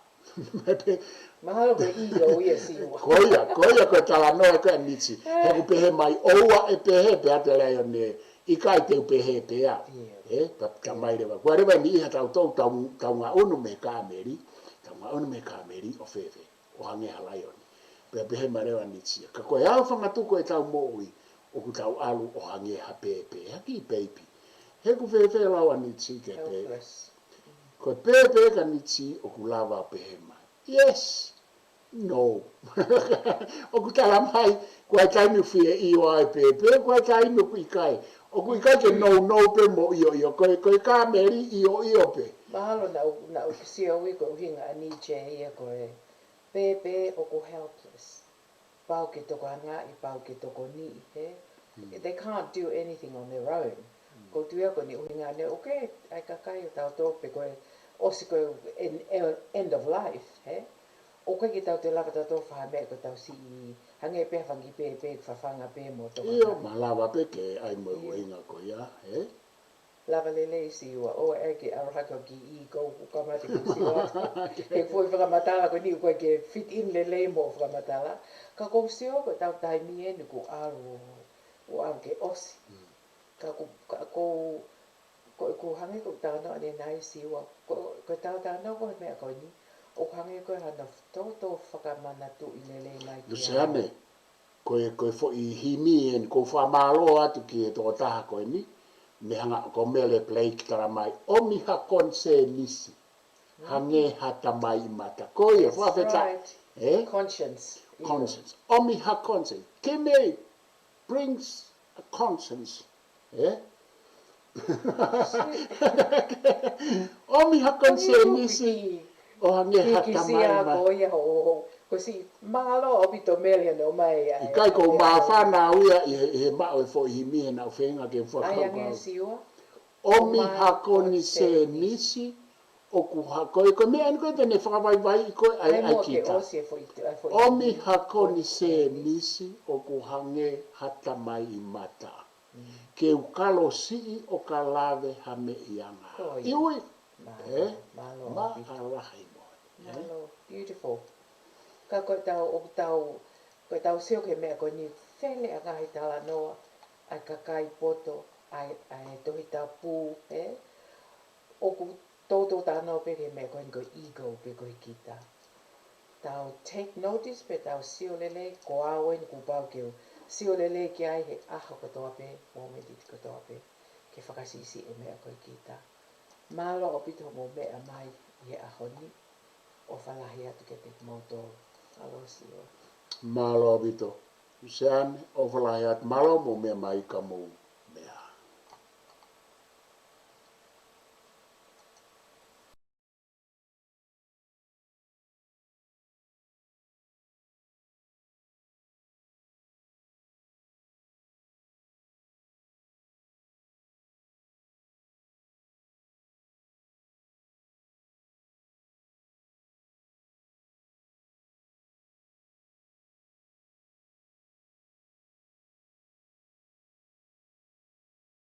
Mahalo ko e ʻio ia Siua. Ko ia, ko ia ko e talanoa ko ē ʻa Niti. He ʻoku pehē mai, ʻoua ʻe pehē pē ʻa e laione, ʻikai te u pehē pē ā. ʻIo. Ē, pea tā mai leva. Ko e leva ni ʻi ha tau tau, tau, tau ngaʻunu mei he kāmeli, tau ngaʻunu mei he kāmeli ʻo fēfē, ʻo hangē ha laione. Pea pehē mai leva Niti ia. Ka ko e ʻaho fangatuku ʻetau moʻui, ʻoku tau ʻalu ʻo hangē ha pēpē, ha kiʻi peipi. He ʻoku fēfē lau ʻa Niti ki he pē. Helpless. Ko e pēpē ka Niti ʻoku lava ʻo pehē mai. Yes. No. ʻOku tala mai, ko e taimi ʻoku fie ʻio ai pēpē, ko e taimi ʻoku ʻikai. ʻOku ʻikai ke no no pē mo ʻio ʻio, ko e, ko e kāmeli ʻio ʻio pē. Mahalo naʻa ku, naʻa ku sio au ko e ʻuhinga ʻa Niti ia ko e pēpē ʻoku helpless. Pau ke tokangaʻi, pau ke tokoniʻi, he? They can't do anything on their own. Ko e tuʻu ia ko eni ʻuhinga ʻeni, okay, ʻa e kakai ʻotautolu pe ko e ʻosi ko e en-, en-, end of life, he? ʻOku ʻikai ke tau toe lava tautolu ʻo fai ha meʻa ko ʻetau siʻi, hangē pē ha fanga kiʻi pēpē, fafanga pē mo tokangaʻi. ʻIo, malava pē ke ʻai mo e ʻuhinga ko ia, he? Lava lelei Siua, ʻoua ʻe ke ʻalu hake ʻo kiʻi ʻī ʻoku kamata ke u sio atu. He ko e fakamatala ko eni ʻoku ʻikai ke fit in lelei mo e fakamatala. Ka ʻoku ou sio ko ʻetau taimi ʻeni kuo ʻalu, kuo ʻalu ke ʻosi. Ka ʻoku, ka ʻoku, ko, ko e hangē ko ʻeku talanoa ʻanenai Siua, ko, ko ʻetau talanoa ko e meʻa ko eni, ʻoku hangē ko e hano toto fakamanatuʻi lelei mai kia au. Luseane, ko e, ko e foʻi himi ʻeni, ʻoku ou fakamālō atu ki he tokotaha ko eni, mei he hanga ko Mele Blake tala mai, ʻomi ha konisēnisi, hangē ha tamai mata. Ko ia, that's right. Ē? Conscience. Conscience. ʻOmi ha conscience. Ke me brings a conscience. Ē? ʻOmi ha konisēnisi ʻo hangē ha tamai mata. Ko ia ho, ho, ko si mālō ʻaupito Mele ʻene ʻomai ia. ʻIkai ko e māfana au ia ʻi he, ʻi he maʻu e foʻi himi he naʻa ku feinga ke fakakaukau. ʻOmi ha konisēnisi ʻoku ha-, ko e, ko e meʻa ʻeni ko ē te ne fakavaivaiʻi koe ai, ai kita. ʻOmi ha konisēnisi ʻoku hangē ha tamai mata. Ke u kalosiʻi ʻo ka lave ha meʻi anga. Ko ia. ʻIo, ē? Mālō, mālō ʻaupito. Mālō ʻaupito. Mālō, beautiful. Ka ko ʻetau, ʻoku tau, ko ʻetau sio ki he meʻa ko eni, fele ʻa e ngaahi talanoa ʻa e kakai poto, ʻa e, ʻa e Tohi Tapu, ē? ʻOku toutou talanoa pē ki he meʻa ko eni ko e ego pe ko e kita. Tau take notice pea tau sio lelei, ko au ʻeni kuo pau ke u sio lelei ki ai he ʻaho kotoa pē, mōmeniti kotoa pē, ke fakasiʻisiʻi e meʻa ko e kita. Mālō ʻaupito hoʻomou meʻa mai ʻi he ʻaho ni, ʻofa lahi atu kiate kimoutolu. Mālō Siua. Mālō ʻaupito. Luseane, ʻofa lahi atu, mālō hoʻomou meʻa mai ka mou